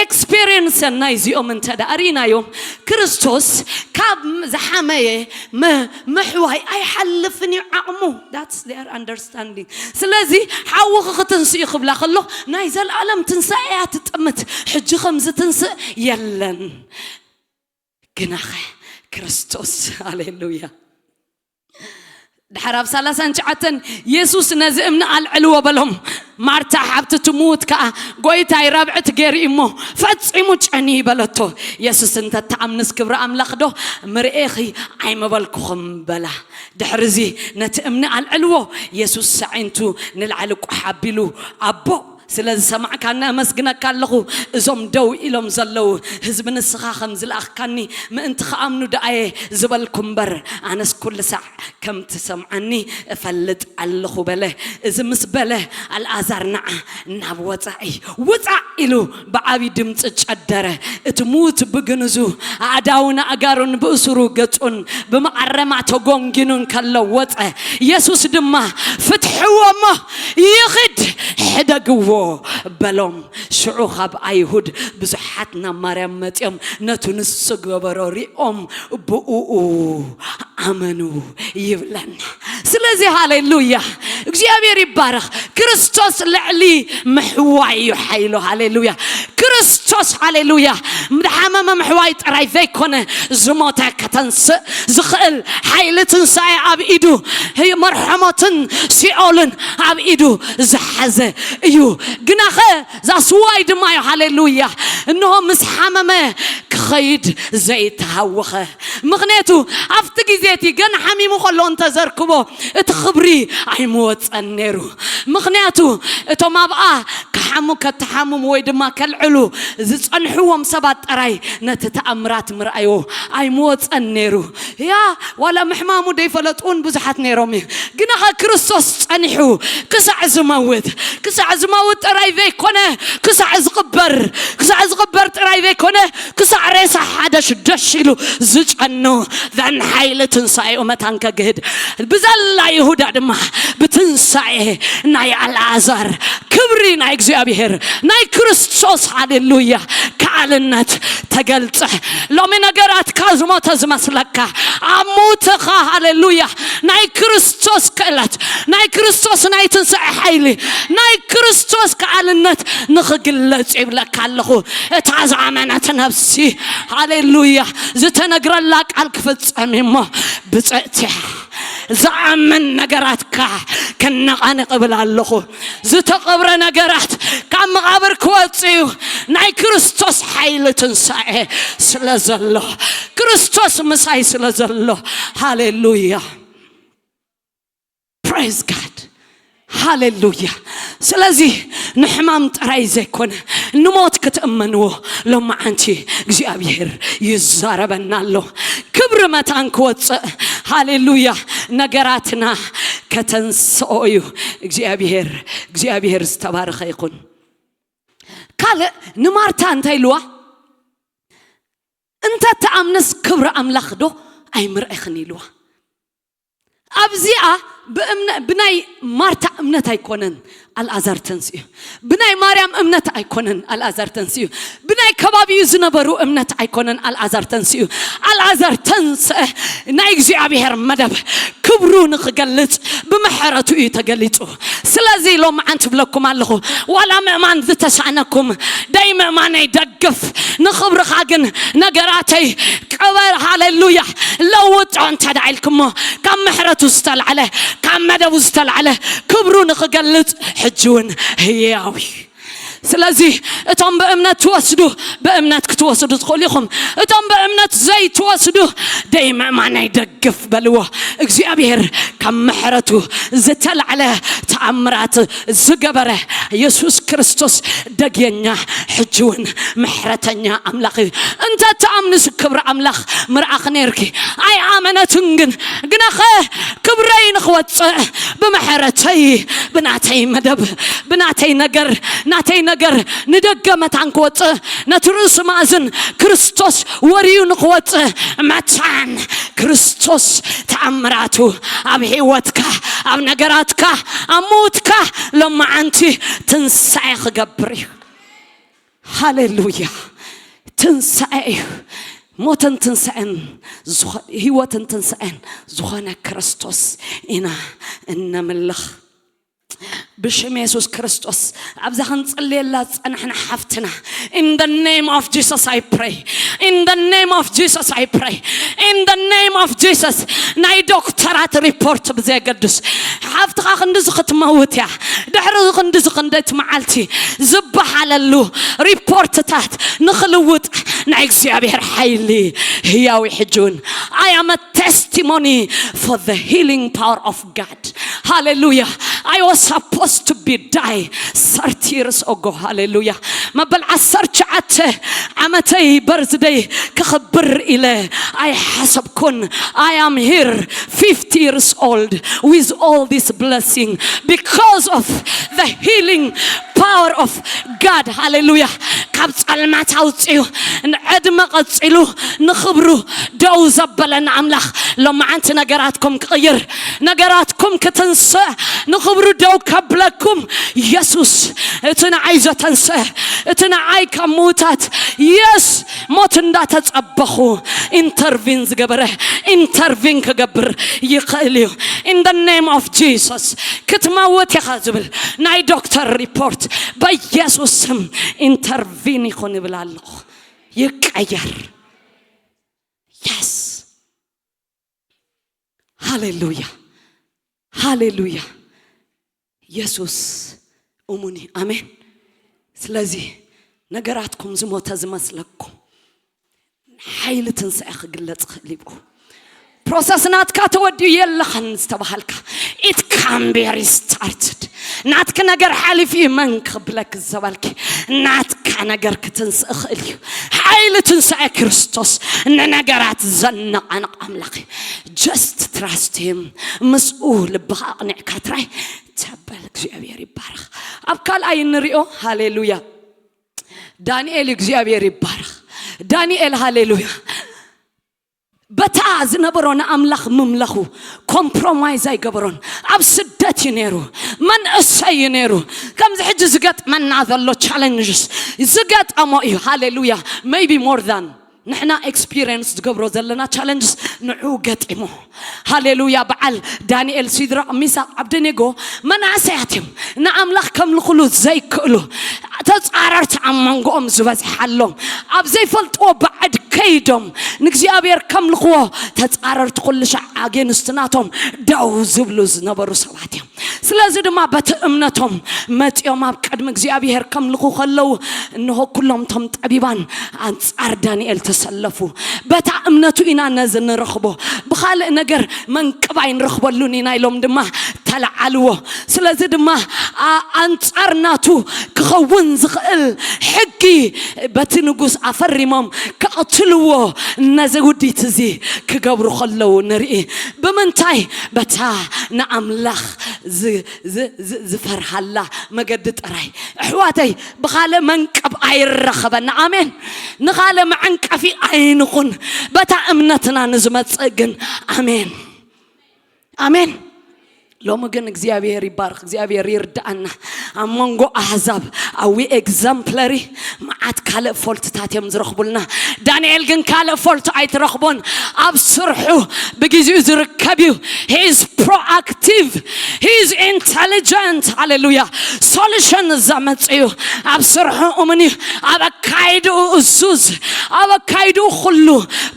ኤክስፔሪየንስ ናይዚኦም እንተ ደኣ ርኢናዮም፣ ክርስቶስ ካብ ዝሓመየ ምሕዋይ ኣይሓልፍን እዩ ዓቕሙ። That's their understanding። ስለዚ ሓውኺ ክትንስኡ ክብላ ከሎ ናይ ዘለኣለም ትንሳኤ እያ ትጥምት። ሕጂ ከም ዝትንስእ የለን። ግናኸ ክርስቶስ፣ ሃሌሉያ። ድሓር ኣብ ሰላሳን ትሽዓተን የሱስ ነዚ እምኒ ኣልዕልዎ በሎም። ማርታ ሓብቲ ትምውት ከኣ ጎይታይ ራብዕቲ ገይሩ እሞ ፈጺሙ ጨንዩ በለቶ። የሱስ እንተ ትኣምንስ ክብሪ ኣምላኽ ዶ ምርኤኺ ኣይምበልኩኹም በላ። ድሕርዚ ነቲ እምኒ ኣልዕልዎ። የሱስ ሰዒንቱ ንላዕሊ ቋሕ ኣቢሉ ኣቦ ስለ ዝሰማዕካኒ ኣመስግነካ ኣለኹ። እዞም ደው ኢሎም ዘለዉ ህዝቢ ንስኻ ከም ዝለኣኽካኒ ምእንቲ ክኣምኑ ደኣየ ዝበልኩ እምበር ኣነስ ኩሉ ሳዕ ከም ትሰምዓኒ እፈልጥ ኣለኹ በለ። እዚ ምስ በለ ኣልኣዛር ንዓ ናብ ወጻኢ ውጻእ ኢሉ ብዓቢ ድምጺ ጨደረ። እቲ ምዉት ብግንዙ ኣእዳውን ኣእጋሩን ብእሱሩ ገጹን ብመዓረማ ተጎንጊኑ እንከሎ ወጸ። የሱስ ድማ ፍትሕዎ እሞ ይኺድ ሕደግዎ በሎም። ሽዑ ካብ ኣይሁድ ብዙሓት ናብ ማርያም መጺኦም ነቱ ንሱ ገበሮ ሪኦም ብእኡ ኣመኑ ይብለና። ስለዚ ሃሌሉያ እግዚኣብሔር ይባረኽ። ክርስቶስ ልዕሊ ምሕዋይ እዩ ሓይሉ። ሃሌሉያ ክርስቶስ ሃሌሉያ። ዝሓመመ ምሕዋይ ጥራይ ዘይኮነ ዝሞተ ከተንስእ ዝኽእል ሓይሊ ትንሳኤ ኣብ ኢዱ፣ መርሐሞትን ሲኦልን ኣብ ኢዱ ዝሓዘ እዩ። ግናኸ ዛስዋይ ድማ እዩ ሃሌሉያ እንሆ ምስ ሓመመ ክኸይድ ዘይተሃወኸ። ምኽንያቱ ኣብቲ ግዜ እቲ ገና ሓሚሙ ከሎ እንተዘርክቦ እቲ ክብሪ ኣይምወፀን ነይሩ። ምኽንያቱ እቶም ኣብኣ ክሓሙ፣ ከተሓምሙ ወይ ድማ ከልዕሉ ዝፀንሕዎም ሰባት ጥራይ ነቲ ተኣምራት ምርኣዮ ኣይምወፀን ነይሩ። ያ ዋላ ምሕማሙ ደይፈለጡ እውን ብዙሓት ነይሮም እዩ። ግና ኸ ክርስቶስ ጸኒሑ ክሳዕ ዝመውት፣ ክሳዕ ዝመውት ጥራይ ዘይኮነ፣ ክሳዕ ዝቕበር፣ ክሳዕ ዝቕበር ጥራይ ዘይኮነ፣ ክሳዕ ሬሳ ሓደሽ ደሽ ኢሉ ዝጨኑ፣ ዘን ሓይሊ ትንሳኤኡ መታን ከግህድ፣ ብዘላ ይሁዳ ድማ ብትንሳኤ ናይ ኣልዓዛር ክብሪ ናይ እግዚኣብሔር፣ ናይ ክርስቶስ፣ ሃሌሉያ፣ ከኣልነት ተገልጸ። ሎሚ ነገራትካ ዝሞተ ዝመስለካ፣ ኣብ ሞትኻ፣ ሃሌሉያ፣ ናይ ክርስቶስ ክእለት፣ ናይ ክርስቶስ ናይ ትንሳኤ ሓይሊ፣ ናይ ክርስቶስ ከኣልነት ንኽግለጽ ይብለካ ኣለኹ። እታ ዝኣመነት ነፍሲ፣ ሃሌሉያ፣ ዝተነግረላ ቃል ክፍጸም እሞ ብጽእቲ እያ። ዝኣምን ነገራትካ ክነቓነቕ እብል ኣለኹ። ዝተቐብረ ነገራት ካብ መቓብር ክወጽእ እዩ። ናይ ክርስቶስ ሓይሊ ትንሳኤ ስለ ዘሎ፣ ክርስቶስ ምሳይ ስለ ዘሎ፣ ሃሌሉያ፣ ፕሬዝ ጋድ፣ ሃሌሉያ። ስለዚ ንሕማም ጥራይ ዘይኮነ ንሞት ክትእመንዎ ሎማዓንቲ እግዚኣብሔር ይዛረበና ኣሎ። ክብሪ መታን ክወፅእ፣ ሃሌሉያ፣ ነገራትና ከተንስኦ እዩ እግዚኣብሔር። እግዚኣብሔር ዝተባረኸ ይኹን። ካልእ ንማርታ እንታይ ኢልዋ? እንተ ትኣምንስ ክብሪ ኣምላኽ ዶ ኣይምርኣይኽን ኢልዋ። ኣብዚኣ ብእምነ-፣ ብናይ ማርታ እምነት ኣይኮነን ኣልኣዛር ተንስኡ። ብናይ ማርያም እምነት ኣይኮነን ኣልኣዛር ተንስኡ። ብናይ ከባቢኡ ዝነበሩ እምነት ኣይኮነን ኣልኣዛር ተንስኡ። ኣልኣዛር ተንስአ ናይ እግዚኣብሔር መደብ ክብሩ ንኽገልጽ ብምሕረቱ እዩ ተገሊጹ። ስለዚ ሎማዓንቲ እብለኩም ኣለኹ፣ ዋላ ምእማን ዝተሳእነኩም፣ ደይ ምእማነይ ደግፍ፣ ንኽብርኻ ግን ነገራተይ ቅበር፣ ሃሌሉያ፣ ለውጦ እንተ ደኣ ኢልኩሞ፣ ካብ ምሕረቱ ዝተላዕለ፣ ካብ መደቡ ዝተላዕለ ክብሩ ንኽገልጽ ሕጂ እውን ህያው እዩ። ስለዚ እቶም ብእምነት ትወስዱ፣ ብእምነት ክትወስዱ ትኽእሉ ኢኹም። እቶም ብእምነት ዘይትወስዱ፣ ደይ ምእማነይ ደግ ግፍ በልዎ። እግዚኣብሔር ካብ ምሕረቱ ዝተላዕለ ተኣምራት ዝገበረ የሱስ ክርስቶስ ደግ የኛ ሕጂ እውን ምሕረተኛ ኣምላኽ እዩ። እንተ ትኣምንስ ክብሪ ኣምላኽ ምርኣኽ ነርኪ። ኣይኣመነትን ግን፣ ግናኸ ክብረይ ንኽወፅእ ብምሕረተይ፣ ብናተይ መደብ፣ ብናተይ ነገር፣ ናተይ ነገር ንደገ መታን ክወፅእ፣ ነቲ ርእሱ ማእዝን ክርስቶስ ወርዩ ንኽወፅእ መታን ክርስቶስ ተኣምራቱ ኣብ ህይወትካ፣ ኣብ ነገራትካ፣ ኣብ ምውትካ ሎማዓንቲ ትንሳኤ ክገብር እዩ። ሃሌሉያ። ትንሳኤ እዩ። ሞትን ትንሳኤን ዝኾ-፣ ህይወትን ትንሳኤን ዝኾነ ክርስቶስ ኢና እነምልኽ። ብሽም የሱስ ክርስቶስ ኣብዛ ክንጽልየላ ዝጸናሕና ሓፍትና፣ in the name of Jesus I pray, in the name of Jesus I pray, in the name of Jesus። ናይ ዶክተራት ሪፖርት ብዘየገድስ፣ ሓፍትኻ ክንድዚ ክትመውት እያ፣ ድሕሪ ክንድዚ ክንደቲ መዓልቲ ዝበሃለሉ ሪፖርትታት ንኽልውጥ ናይ እግዚኣብሔር ሓይሊ ህያው እዩ። ሕጂ እውን I am a testimony for the healing power of God. ሃሌሉያ። I was supposed to be die thirty years ago. ሃሌሉያ። መበል ዓሰርተ ትሽዓተ ዓመተይ በርዝደይ ክኽብር ኢለ ኣይሓሰብኩን። I am here fifty years old with all this blessing because of the healing power of God. ሃሌሉያ። ካብ ጸልማት ኣውጽኡ፣ ዕድመ ቀጺሉ ንኽብሩ ደው ዘበለና ኣምላኽ ሎማዓንቲ ነገራትኩም ክቕይር፣ ነገራትኩም ክትንስእ፣ ንኽብሩ ደው ከብለኩም የሱስ፣ እቲ ንዓይ ዘተንስአ፣ እቲ ንዓይ ካብ ምውታት፣ የስ፣ ሞት እንዳተጸበኹ ኢንተርቪን ዝገበረ ኢንተርቪን ክገብር ይኽእል እዩ። In the name of Jesus። ክትመውት ኢኻ ዝብል ናይ ዶክተር ሪፖርት በኢየሱስ ስም ኢንተርቪን ይኹን ይብል ኣለኹ። ይቀየር። የስ። ሃሌሉያ፣ ሃሌሉያ። የሱስ እሙን እዩ። ኣሜን። ስለዚ ነገራትኩም ዝሞተ ዝመስለኩም፣ ሓይሊ ትንሳኤ ክግለጽ ክእል እዩ። ፕሮሰስ ናትካ ተወዲኡ የለኸን ዝተባሃልካ፣ it can be restarted። ናትክ ነገር ሓሊፉ እዩ፣ መን ክብለክ ዝበልኪ፣ ናትካ ነገር ክትንስእ ክእል እዩ። ሓይሊ ትንሳኤ ክርስቶስ ንነገራት ዘነቓንቕ ኣምላኽ እዩ። Just trust him። ምስኡ ልብኻ ኣቕኒዕካ ትራይ ተበል። እግዚኣብሔር ይባረኽ። ኣብ ካልኣይ እንሪኦ፣ ሃሌሉያ፣ ዳንኤል እዩ። እግዚኣብሔር ይባረኽ። ዳንኤል፣ ሃሌሉያ፣ በታ ዝነበሮ ንኣምላኽ ምምለኹ ኮምፕሮማይዝ ኣይገበሮን። ኣብ ስደት እዩ ነይሩ፣ መንእሰይ እዩ ነይሩ። ከምዚ ሕጂ ዝገጥመና ዘሎ ቻለንጅስ ዝገጠሞ እዩ። ሃሌሉያ። Maybe more than ንሕና ኤክስፒሪየንስ ዝገብሮ ዘለና ቻለንጅስ ንዑ ገጢሞ። ሃሌሉያ። በዓል ዳንኤል፣ ሲድራቅ፣ ሚሳቅ፣ ዓብደኔጎ መናእሰያት እዮም። ንኣምላኽ ከምልኹሉ ዘይክእሉ፣ ተጻረርቲ ኣብ መንጎኦም ዝበዝሓሎም፣ ኣብ ዘይፈልጥዎ ባዕድ ከይዶም ንእግዚኣብሔር ከምልኽዎ ተጻረርቲ ኩሉ ሻዕ ኣጌንስት ናቶም ደው ዝብሉ ዝነበሩ ሰባት እዮም። ስለዚ ድማ በቲ እምነቶም መጺኦም ኣብ ቅድሚ እግዚኣብሔር ከምልኹ ከለዉ፣ እንሆ ኩሎም እቶም ጠቢባን ኣንጻር ዳንኤል ተሰለፉ። በታ እምነቱ ኢና ነዚ ንረኽቦ። ብኻልእ ነገር መንቅብ ኣይንረኽበሉን ኢና ኢሎም ድማ ተለዓልዎ። ስለዚ ድማ ኣ-፣ ኣንጻር ናቱ ክኸውን ዝኽእል ሕጊ በቲ ንጉስ ኣፈሪሞም ከቕትልዎ ነዚ ውዲት እዚ ክገብሩ ከለዉ ንርኢ። ብምንታይ? በታ ንኣምላኽ ዝ-፣ ዝ-፣ ዝ-፣ ዝፈርሃላ መገዲ ጥራይ። ኣሕዋተይ፣ ብኻልእ መንቀብ ኣይረኸበና። ኣሜን። ንኻልእ መዐንቀፊ ኣይንኹን። በታ እምነትና ንዝመጽእ ግን። ኣሜን። ኣሜን። ሎሚ ግን እግዚኣብሔር ይባርኽ፣ እግዚኣብሔር ይርድኣና። ኣብ መንጎ ኣህዛብ ኣዊ ኤግዛምፕለሪ መዓት ካልእ ፎልትታት እዮም ዝረኽቡልና። ዳንኤል ግን ካልእ ፎልት ኣይትረኽቦን። ኣብ ስርሑ ብግዜኡ ዝርከብ እዩ። He is proactive, he is intelligent። ሃሌሉያ። ሶሉሽን ዘመጽእ እዩ። ኣብ ስርሑ እሙን እዩ። ኣብ ኣካይድኡ እዙዝ፣ ኣብ ኣካይድኡ ኩሉ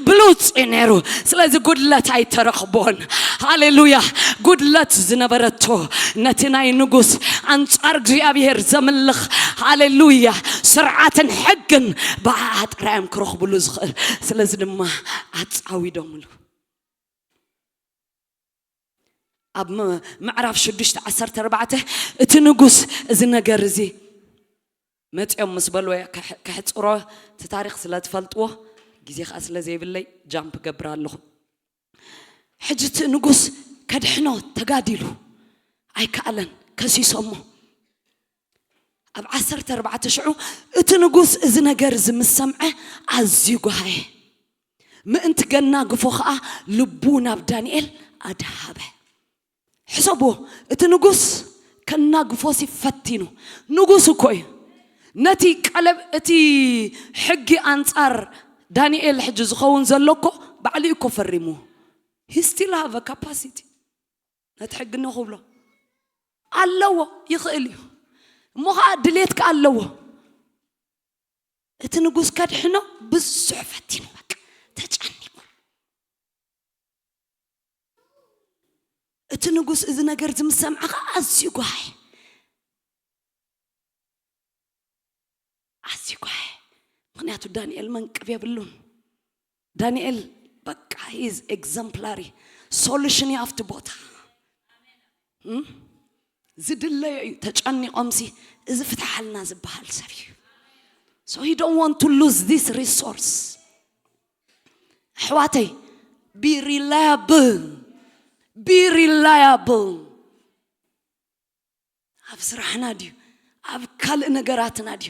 ብሉጽ እዩ ነይሩ። ስለዚ ጉድለት ኣይተረኽቦን። ሃሌሉያ። ጉድለት ዝነበረቶ ነቲ ናይ ንጉስ ኣንጻር እግዚኣብሔር ዘምልኽ፣ ሃሌሉያ፣ ስርዓትን ሕግን ብኣኣ ጥራይ እዮም ክረኽብሉ ዝኽእል። ስለዚ ድማ ኣጻዊዶምሉ። ኣብ ም-፣ ምዕራፍ ሽዱሽተ ዓሰርተ ኣርባዕተ እቲ ንጉስ እዚ ነገር እዚ መጺኦም ምስ በልዎ፣ ከሕ-፣ ከሕጽሮ እቲ ታሪኽ ስለ ትፈልጥዎ፣ ግዜ ኸኣ ስለ ዘይብለይ ጃምፕ ገብር ኣለኹ። ሕጂ እቲ ንጉስ ከድሕኖ ተጋዲሉ ኣይከኣለን፣ ከሲሶሞ። ኣብ ዓሰርተ ኣርባዕተ ሽዑ እቲ ንጉስ እዚ ነገር እዚ ምስ ሰምዐ ኣዝዩ ጓሃየ። ምእንቲ ገናግፎ ኸኣ ልቡ ናብ ዳንኤል ኣድሃበ። ሕሰብዎ፣ እቲ ንጉስ ከናግፎሲ ፈቲኑ። ንጉስ እኮ እዩ። ነቲ ቀለብ፣ እቲ ሕጊ ኣንጻር ዳንኤል ሕጂ ዝኸውን ዘሎ እኮ ባዕሉ እዩ እኮ ፈሪሙ። He still have a capacity። ነቲ ሕጊ እነሆ ክብሎ ኣለዎ፣ ይኽእል እዩ። እሞ ኸዓ ድሌት ከኣ ኣለዎ። እቲ ንጉስ ከድሕኖ ብዙሕ ፈቲኑ፣ በቃ ተጨኒቑ። እቲ ንጉስ እዚ ነገር እዚ ምስ ሰምዐ ኸዓ ኣዝዩ ጓሃየ። ኣዝዩ ጓሃየ። ምኽንያቱ ዳንኤል መንቅብ የብሉን። ዳንኤል በቃ he is exemplary። ሶሉሽን እዩ ኣብቲ ቦታ። እም? ዝድለዮ እዩ። ተጨኒቖምሲ እዚ ፍትሓልና ዝበሃል ሰብ እዩ። So he don't want to lose this resource። ኣሕዋተይ፣ be reliable። Be reliable። ኣብ ስራሕና ድዩ? ኣብ ካልእ ነገራትና ድዩ?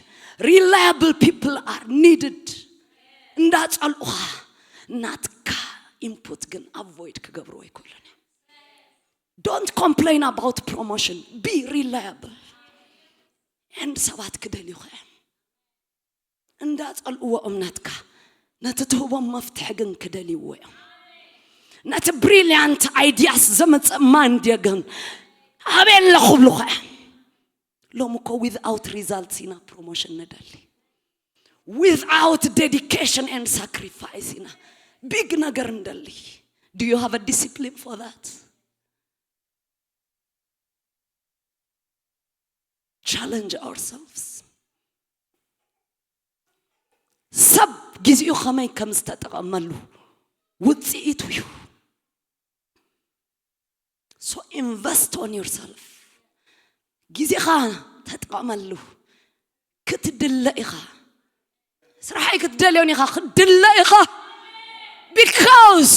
Reliable people are needed። እንዳጸልኡኻ ናትካ ኢንፑት ግን ኣቮይድ ክገብርዎ ኣይክእሉን እዮም። Don't complain about promotion። Be reliable። And ሰባት ክደልዩኻ እዮም። እንዳጸልእዎ እምነትካ፣ ነቲ ትህቦም መፍትሒ ግን ክደልይዎ እዮም። ነቲ ብሪልያንት ኣይዲያስ ዘመጽእ ማንድየ ግን ኣበይ ኣለኹ ብሉኻ እዮም። ሎሚ እኮ ዊዝኣውት ሪዛልትስ ኢና ፕሮሞሽን ንደሊ። ዊዝኣውት ዴዲኬሽን ኤንድ ሳክሪፋይስ ኢና ቢግ ነገር ንደሊ። Do you have a discipline for that? Challenge ourselves። ሰብ ግዜኡ ከመይ ከም ዝተጠቐመሉ ውፅኢቱ እዩ። So invest on yourself። ግዜኻ ተጠቐመሉ። ክትድለ ኢኻ። ስራሐይ ክትደልዮን ኢኻ፣ ክትድለ ኢኻ። Because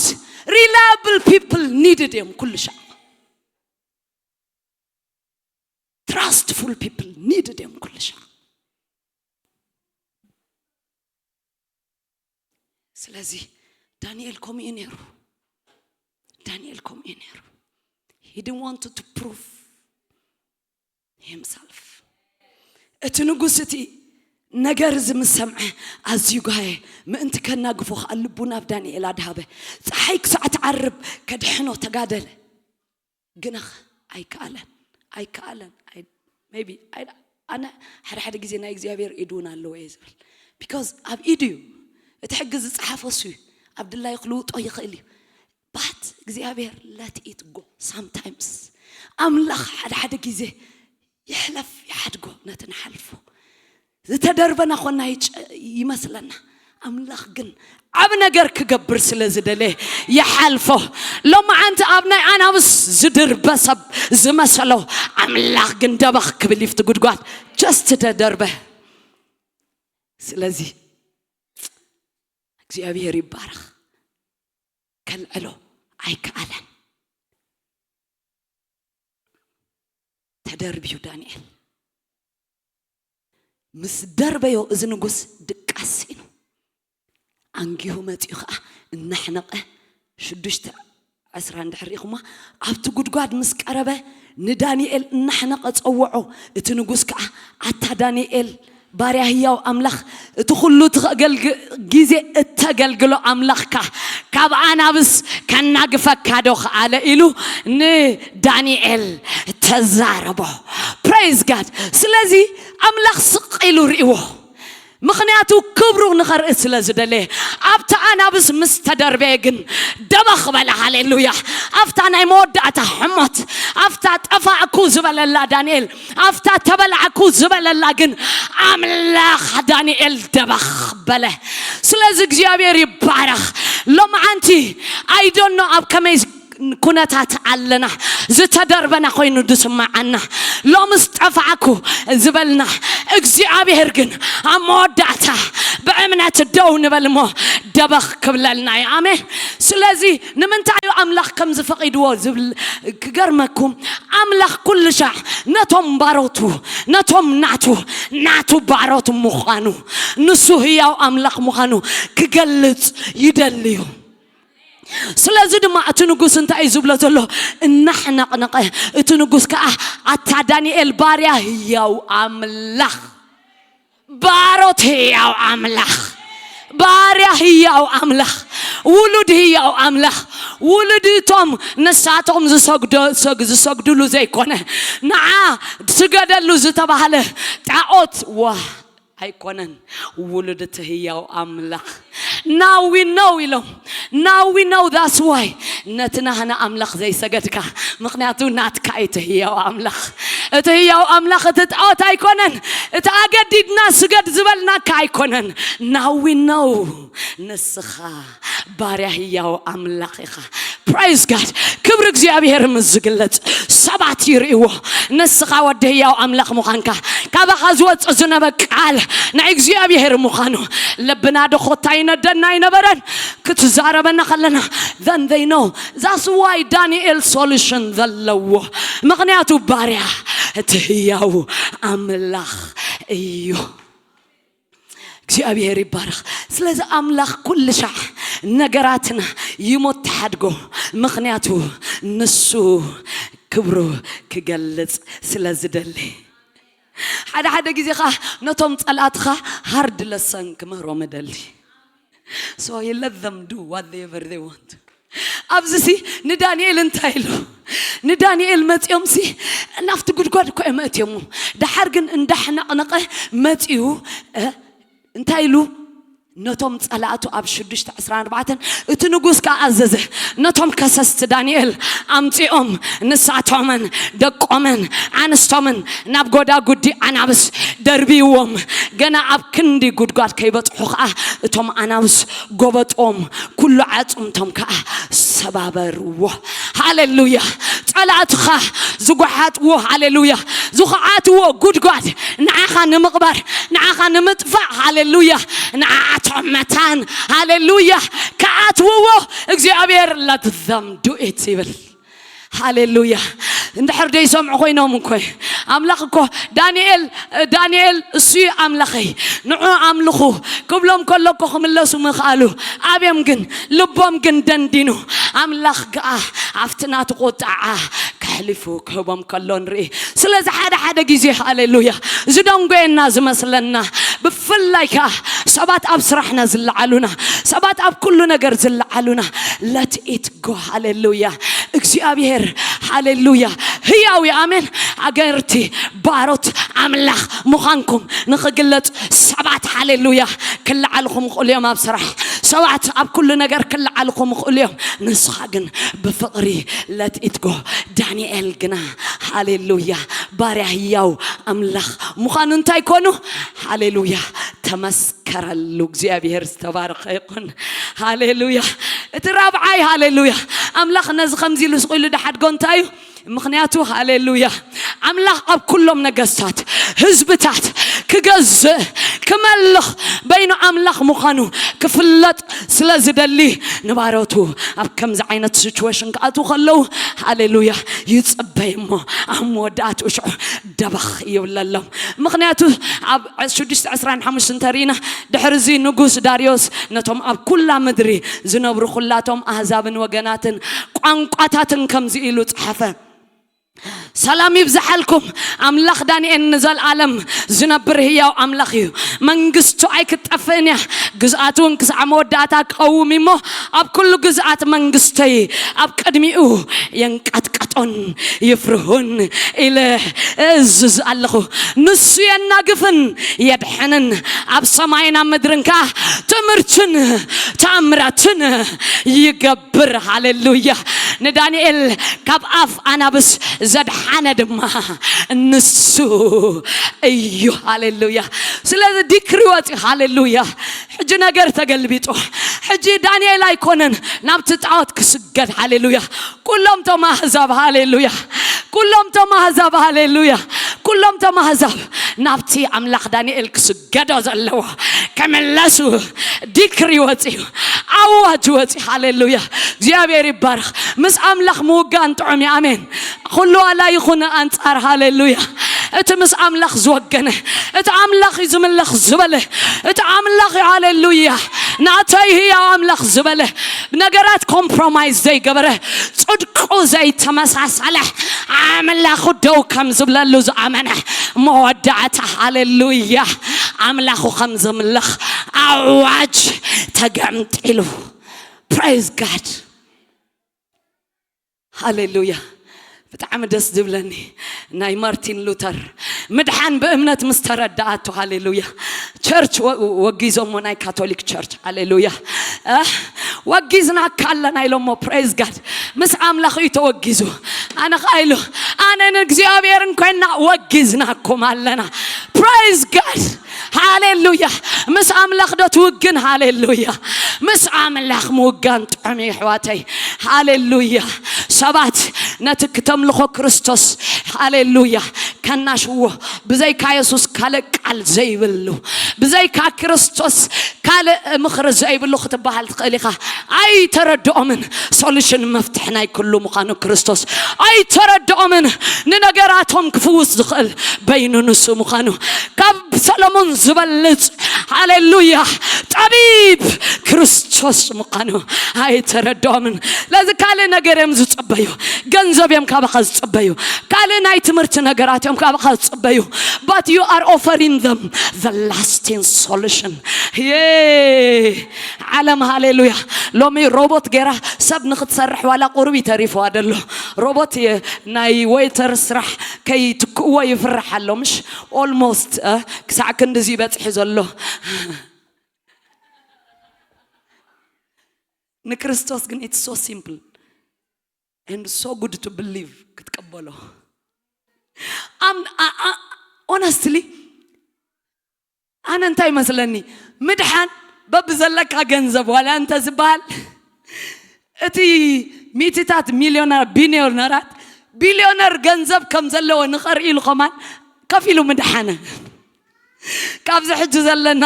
reliable people needed እዮም ኩሉ ሻዕ። Trustful people needed እዮም ኩሉ ሻዕ። ስለዚ ዳንኤል ከምኡ እዩ ነይሩ። ዳንኤል ከምኡ እዩ ነይሩ። He didn't want to prove himself። እቲ ንጉስ እቲ ነገር እዚ ምስ ሰምዐ ኣዝዩ ጋየ። ምእንቲ ከናግፎ ከኣ ልቡ ናብ ዳንኤል ኣድሃበ። ፀሓይ ክሳዕ ትዓርብ ከድሕኖ ተጋደለ። ግና ኣይከኣለን። ኣይከኣለን። ኣይ- maybe ኣይ- ኣነ ሓደ ሓደ ግዜ ናይ እግዚኣብሔር ኢድ እውን ኣለዎ እየ ዝብል። Because ኣብ ኢዱ እዩ እቲ ሕጊ ዝፀሓፎ፣ እሱ እዩ። ኣብ ድላዩ ክልውጦ ይኽእል እዩ። But እግዚኣብሔር let it go sometimes። ኣምላኽ ሓደ ሓደ ግዜ ይሕለፍ፣ ይሓድጎ ነቲ ንሓልፎ። ዝተደርበና ኮና ይጨ- ይመስለና። ኣምላኽ ግን ዓብ ነገር ክገብር ስለ ዝደለ ይሓልፎ። ሎማዓንቲ ኣብ ናይ ኣናብስ ዝድርበ ሰብ ዝመሰሎ፣ ኣምላኽ ግን ደበኽ ክብል ይፍቲ ጉድጓድ just ተደርበ። ስለዚ እግዚኣብሔር ይባረኽ። ከልዕሎ ኣይከኣለን። ተደርብዩ ዳንኤል ምስ ደርበዮ፣ እዚ ንጉስ ድቃስ ስኢኑ፣ ኣንጊሁ መጺኡ ኸዓ እናሕነቐ፣ ሽዱሽተ ዕስራ እንድሕር ርኢኹማ፣ ኣብቲ ጉድጓድ ምስ ቀረበ ንዳንኤል እናሕነቐ ጸውዖ። እቲ ንጉስ ከኣ፣ ኣታ ዳንኤል፣ ባርያ ህያው ኣምላኽ፣ እቲ ኹሉ እቲ ከገልግ- ግዜ እተገልግሎ ኣምላኽካ ካብ ኣናብስ ከናግፈካ ዶ ኸኣለ? ኢሉ ንዳንኤል ተዛረቦ። Praise God። ስለዚ ኣምላኽ ስቕ ኢሉ ርእይዎ። ምኽንያቱ ክብሩ ንኸርኢ ስለ ዝደለየ። ኣብቲ ኣናብስ ምስ ተደርበየ ግን ደበኽ በለ። ሃሌሉያ። ኣብታ ናይ መወዳእታ ሕሞት፣ ኣብታ ጠፋእኩ ዝበለላ ዳንኤል፣ ኣብታ ተበላዕኩ ዝበለላ ግን ኣምላኽ ዳንኤል ደበኽ በለ። ስለዚ እግዚኣብሔር ይባረኽ። ሎምዓንቲ ኣይዶኖ ኣብ ከመይ ኩነታት ኣለና፣ ዝተደርበና ኮይኑ ዝስምዓና። ሎምስ ጠፋዕኩ ዝበልና እግዚኣብሔር ግን ኣብ መወዳእታ ብእምነት ደው ንበል እሞ ደበኽ ክብለልና እዩ። ኣሜን። ስለዚ ንምንታይ እዩ ኣምላኽ ከምዚ ፈቒድዎ ዝብል ክገርመኩም፣ ኣምላኽ ኩሉ ሻዕ ነቶም ባሮቱ፣ ነቶም ናቱ፣ ናቱ ባሮት ምዃኑ፣ ንሱ ህያው ኣምላኽ ምዃኑ ክገልጽ ይደሊ እዩ። ስለዚ ድማ እቲ ንጉስ እንታይ እዩ ዝብሎ ዘሎ? እናሕነቕነቐ። እቲ ንጉስ ከኣ፣ ኣታ ዳንኤል ባርያ ህያው ኣምላኽ፣ ባሮት ህያው ኣምላኽ፣ ባርያ ህያው ኣምላኽ፣ ውሉድ ህያው ኣምላኽ፣ ውሉድ እቶም ንሳቶም ዝሰግዶ- ዝሰግድሉ ዘይኮነ፣ ንዓ ስገደሉ ዝተባህለ ጣዖት፣ ዋ፣ ኣይኮነን፣ ውሉድ እቲ ህያው ኣምላኽ። Now we know ኢሎም። Now we know that's why ነቲ ናህና ኣምላኽ ዘይሰገድካ፣ ምኽንያቱ ናትካ እዩ እቲ ህያው ኣምላኽ። እቲ ህያው ኣምላኽ እቲ ጣዖት ኣይኮነን፣ እቲ ኣገዲድና ስገድ ዝበልናካ ኣይኮነን። Now we know ንስኻ ባርያ ህያው ኣምላኽ ኢኻ። Praise God። ክብሪ እግዚኣብሔር ምስ ዝግለጽ ሰባት ይርእይዎ። ንስኻ ወዲ ህያው ኣምላኽ ምዃንካ፣ ካባኻ ዝወጽእ ዝነበ ቃል ናይ እግዚኣብሔር ምዃኑ። ልብና ዶ ኮታ ይነደና ኣይነበረን ክትዛረበና ከለና? Then they know that's why ዳንኤል solution ዘለዎ፣ ምኽንያቱ ባርያ እቲ ህያው ኣምላኽ እዩ። እግዚኣብሔር ይባረኽ። ስለዚ ኣምላኽ ኩሉ ሻዕ ነገራትና ይሞ ተሓድጎ፣ ምኽንያቱ ንሱ ክብሩ ክገልጽ ስለ ዝደሊ። ሓደ ሓደ ግዜ ኸዓ ነቶም ጸላእትኻ hard lesson ክምህሮም እደሊ። So he let them do whatever they want። ኣብዚ ሲ ንዳንኤል እንታይ ኢሉ? ንዳንኤል መጺኦም ሲ ናብቲ ጉድጓድ እኮ እዮም መእትዮሞ። ደሓር ግን እንዳሕነቕነቐ መጺኡ፣ እ፣ እንታይ ኢሉ? ነቶም ጸላእቱ ኣብ ሽዱሽተ ዕስራን ኣርባዕተን እቲ ንጉስ ከኣ ኣዘዘ፣ ነቶም ከሰስቲ ዳንኤል ኣምጺኦም ንሳቶምን ደቆምን ኣንስቶምን ናብ ጎዳጉዲ ኣናብስ ደርብይዎም፣ ገና ኣብ ክንዲ ጉድጓድ ከይበጽሑ ከኣ እቶም ኣናብስ ጎበጦም፣ ኩሉ ዓጽምቶም ከኣ ሰባበርዎ። ሃሌሉያ። ጸላእትኻ ዝጓሓጥዎ፣ ሃሌሉያ፣ ዝኹዓትዎ ጉድጓድ ንዓኻ ንምቕባር፣ ንዓኻ ንምጥፋእ፣ ሃሌሉያ፣ ንዓኣቶም መታን፣ ሃሌሉያ፣ ክኣትውዎ እግዚኣብሔር let them do it ይብል። ሃሌሉያ። እንድሕር ደይሰምዑ ኮይኖም እኮ ኣምላኽ እኮ ዳንኤል ዳንኤል እሱ እዩ ኣምላኸይ፣ ንዑ ኣምልኹ ክብሎም ከሎ እኮ ክምለሱ ምኽኣሉ። ኣብዮም ግን ልቦም ግን ደንዲኑ፣ ኣምላኽ ከኣ ኣብቲ ናቱ ቁጥዓ ከሕሊፉ ክህቦም ከሎ ንርኢ። ስለዚ ሓደ ሓደ ግዜ ሃሌሉያ ዝደንጎየና ዝመስለና፣ ብፍላይ ከኣ ሰባት ኣብ ስራሕና ዝለዓሉና፣ ሰባት ኣብ ኩሉ ነገር ዝለዓሉና let it go። ሃሌሉያ። እግዚኣብሔር፣ ሃሌሉያ፣ ህያው እዩ። ኣሜን። ኣገርቲ፣ ባሮት ኣምላኽ ምዃንኩም ንኽግለጽ ሰባት፣ ሃሌሉያ፣ ክለዓልኹም ይኽእሉ እዮም። ኣብ ስራሕ ሰባት ኣብ ኩሉ ነገር ክለዓልኹም ይኽእሉ እዮም። ንስኻ ግን ብፍቕሪ let it go። ዳንኤል ግና፣ ሃሌሉያ፣ ባርያ ህያው ኣምላኽ ምዃኑ እንታይ ኮኑ? ሃሌሉያ፣ ተመስከረሉ። እግዚኣብሔር ዝተባረኸ ይኹን። ሃሌሉያ። እቲ ራብዓይ፣ ሃሌሉያ፣ ኣምላኽ ነዚ ከምዚ ኢሉ ስቕ ኢሉ ድሓድጎ እንታይ እዩ? ምኽንያቱ፣ ሃሌሉያ፣ ኣምላኽ ኣብ ኩሎም ነገስታት፣ ህዝብታት ክገዝእ፣ ክመልኽ፣ በይኑ ኣምላኽ ምዃኑ ክፍለጥ ስለ ዝደሊ፣ ንባሮቱ ኣብ ከምዚ ዓይነት ሲቹዌሽን ክኣትዉ ከለዉ፣ ሃሌሉያ፣ ይጽበይ እሞ ኣብ መወዳእትኡ ሽዑ ደበኽ ይብለሎም። ምኽንያቱ፣ ኣብ ሽዱሽተ ዕስራን ሓሙሽተን እንተሪእና፣ ድሕሪ እዚ ንጉስ ዳርዮስ ነቶም ኣብ ኩላ ምድሪ ዝነብሩ ኩላቶም ኣህዛብን ወገናትን ቋንቋታትን ከምዚ ኢሉ ጸሓፈ። ሰላም ይብዝሓልኩም። ኣምላኽ ዳንኤል ንዘለኣለም ዝነብር ህያው ኣምላኽ እዩ። መንግስቱ ኣይክትጠፍእን እያ። ግዝኣቱ እውን ክሳዕ መወዳእታ ክቐውም እዩ እሞ፣ ኣብ ኩሉ ግዝኣት መንግስተይ ኣብ ቅድሚኡ የንቀጥቀጡን ይፍርሁን ኢለ እእዝዝ ኣለኹ። ንሱ የናግፍን የድሕንን፣ ኣብ ሰማይን ኣብ ምድርን ከኣ ትእምርትን ተኣምራትን ይገብር። ሃሌሉያ። ንዳንኤል ካብ ኣፍ ኣናብስ ዘድሓነ ድማ ንሱ እዩ። ሃሌሉያ። ስለዚ ዲክሪ ወፂ። ሃሌሉያ። ሕጂ ነገር ተገልቢጡ። ሕጂ ዳንኤል ኣይኮነን ናብቲ ጣዖት ክስገድ። ሃሌሉያ። ኩሎም ቶም ኣህዛብ፣ ሃሌሉያ፣ ኩሎም ቶም ኣህዛብ፣ ሃሌሉያ፣ ኩሎም ቶም ኣህዛብ ናብቲ ኣምላኽ ዳንኤል ክስገዶ ዘለዎ ክምለሱ ዲክሪ ወፂኡ፣ ኣዋጅ ወፂ። ሃሌሉያ። እግዚኣብሔር ይባረኽ። ምስ ኣምላኽ ምውጋን ጥዑም እዩ። ኣሜን። ኩሉ ዋላ ይኹን ኣንጻር፣ ሃሌሉያ፣ እቲ ምስ ኣምላኽ ዝወገነ፣ እቲ ኣምላኽ እዩ ዝምለኽ ዝበለ፣ እቲ ኣምላኽ እዩ፣ ሃሌሉያ፣ ናተይ ህያው ኣምላኽ ዝበለ፣ ነገራት ኮምፕሮማይዝ ዘይገበረ፣ ጽድቁ ዘይተመሳሰለ፣ ኣምላኹ ደው ከም ዝብለሉ ዝኣመነ፣ መወዳእታ፣ ሃሌሉያ፣ ኣምላኹ ከም ዝምለኽ ኣዋጅ ተገምጢሉ። ፕሬዝ ጋድ። ሃሌሉያ። ብጣዕሚ ደስ ዝብለኒ ናይ ማርቲን ሉተር ምድሓን ብእምነት ምስ ተረዳኣቶ፣ ሃሌሉያ፣ ቸርች ወ- ወጊዞሞ፣ ናይ ካቶሊክ ቸርች፣ ሃሌሉያ፣ እ፣ ወጊዝናካ ኣለና ኢሎሞ። ፕሬዝ ጋድ። ምስ ኣምላኽ እዩ ተወጊዙ። ኣነ ኸዓ ኢሉ፣ ኣነ ንእግዚኣብሔርን ኮይና ወጊዝናኩም ኣለና። ፕሬዝ ጋድ። ሃሌሉያ። ምስ ኣምላኽ ዶ ትውግን? ሃሌሉያ። ምስ ኣምላኽ ምውጋን ጥዑም እዩ፣ ኣሕዋተይ። ሃሌሉያ። ሰባት ነቲ ክተምልኾ ክርስቶስ፣ ሃሌሉያ፣ ከናሽዎ፣ ብዘይካ የሱስ ካልእ ቃል ዘይብሉ፣ ብዘይካ ክርስቶስ ካልእ ምኽሪ ዘይብሉ ክትበሃል ትኽእል ኢኻ። ኣይተረድኦምን። ሶሉሽን፣ መፍትሒ ናይ ኩሉ ምዃኑ ክርስቶስ ኣይተረድኦምን። ንነገራቶም ክፍውስ ዝኽእል በይኑ ንሱ ምዃኑ፣ ካብ ሰሎሞን ዝበልጽ፣ ሃሌሉያ፣ ጠቢብ ክርስቶስ ምዃኑ ኣይተረድኦምን። ለዚ ካልእ ነገር እዮም ዝጽበዩ። ገንዘብ እዮም ካባኻ ዝጽበዩ። ካልእ ናይ ትምህርቲ ነገራት እዮም ካባኻ ዝጽበዩ። But you are offering them the lasting solution. የ ዓለም፣ ሃሌሉያ፣ ሎሚ ሮቦት ገይራ ሰብ ንክትሰርሕ ዋላ ቁሩብ ይተሪፍዋ ደሎ። ሮቦት የ- ናይ ዌይተር ስራሕ ከይትክእዎ ይፍራሕ ኣሎ፣ ምሽ? ኦልሞስት፣ እ፣ ክሳዕ ክንድዚ በፂሑ ዘሎ። ንክርስቶስ ግን it's so simple and so good to believe ክትቀበሎ። Am- a- a- honestly ኣነ እንታይ ይመስለኒ፣ ምድሓን በብዘለካ ገንዘብ ዋላ እንተ ዝበሃል፣ እቲ ሚትታት ሚልዮነር ቢልዮነራት ቢልዮነር ገንዘብ ከም ዘለዎ ንኸርኢ ኢሉ ኸማን ከፊሉ ምድሓነ። ካብዚ ሕጂ ዘለና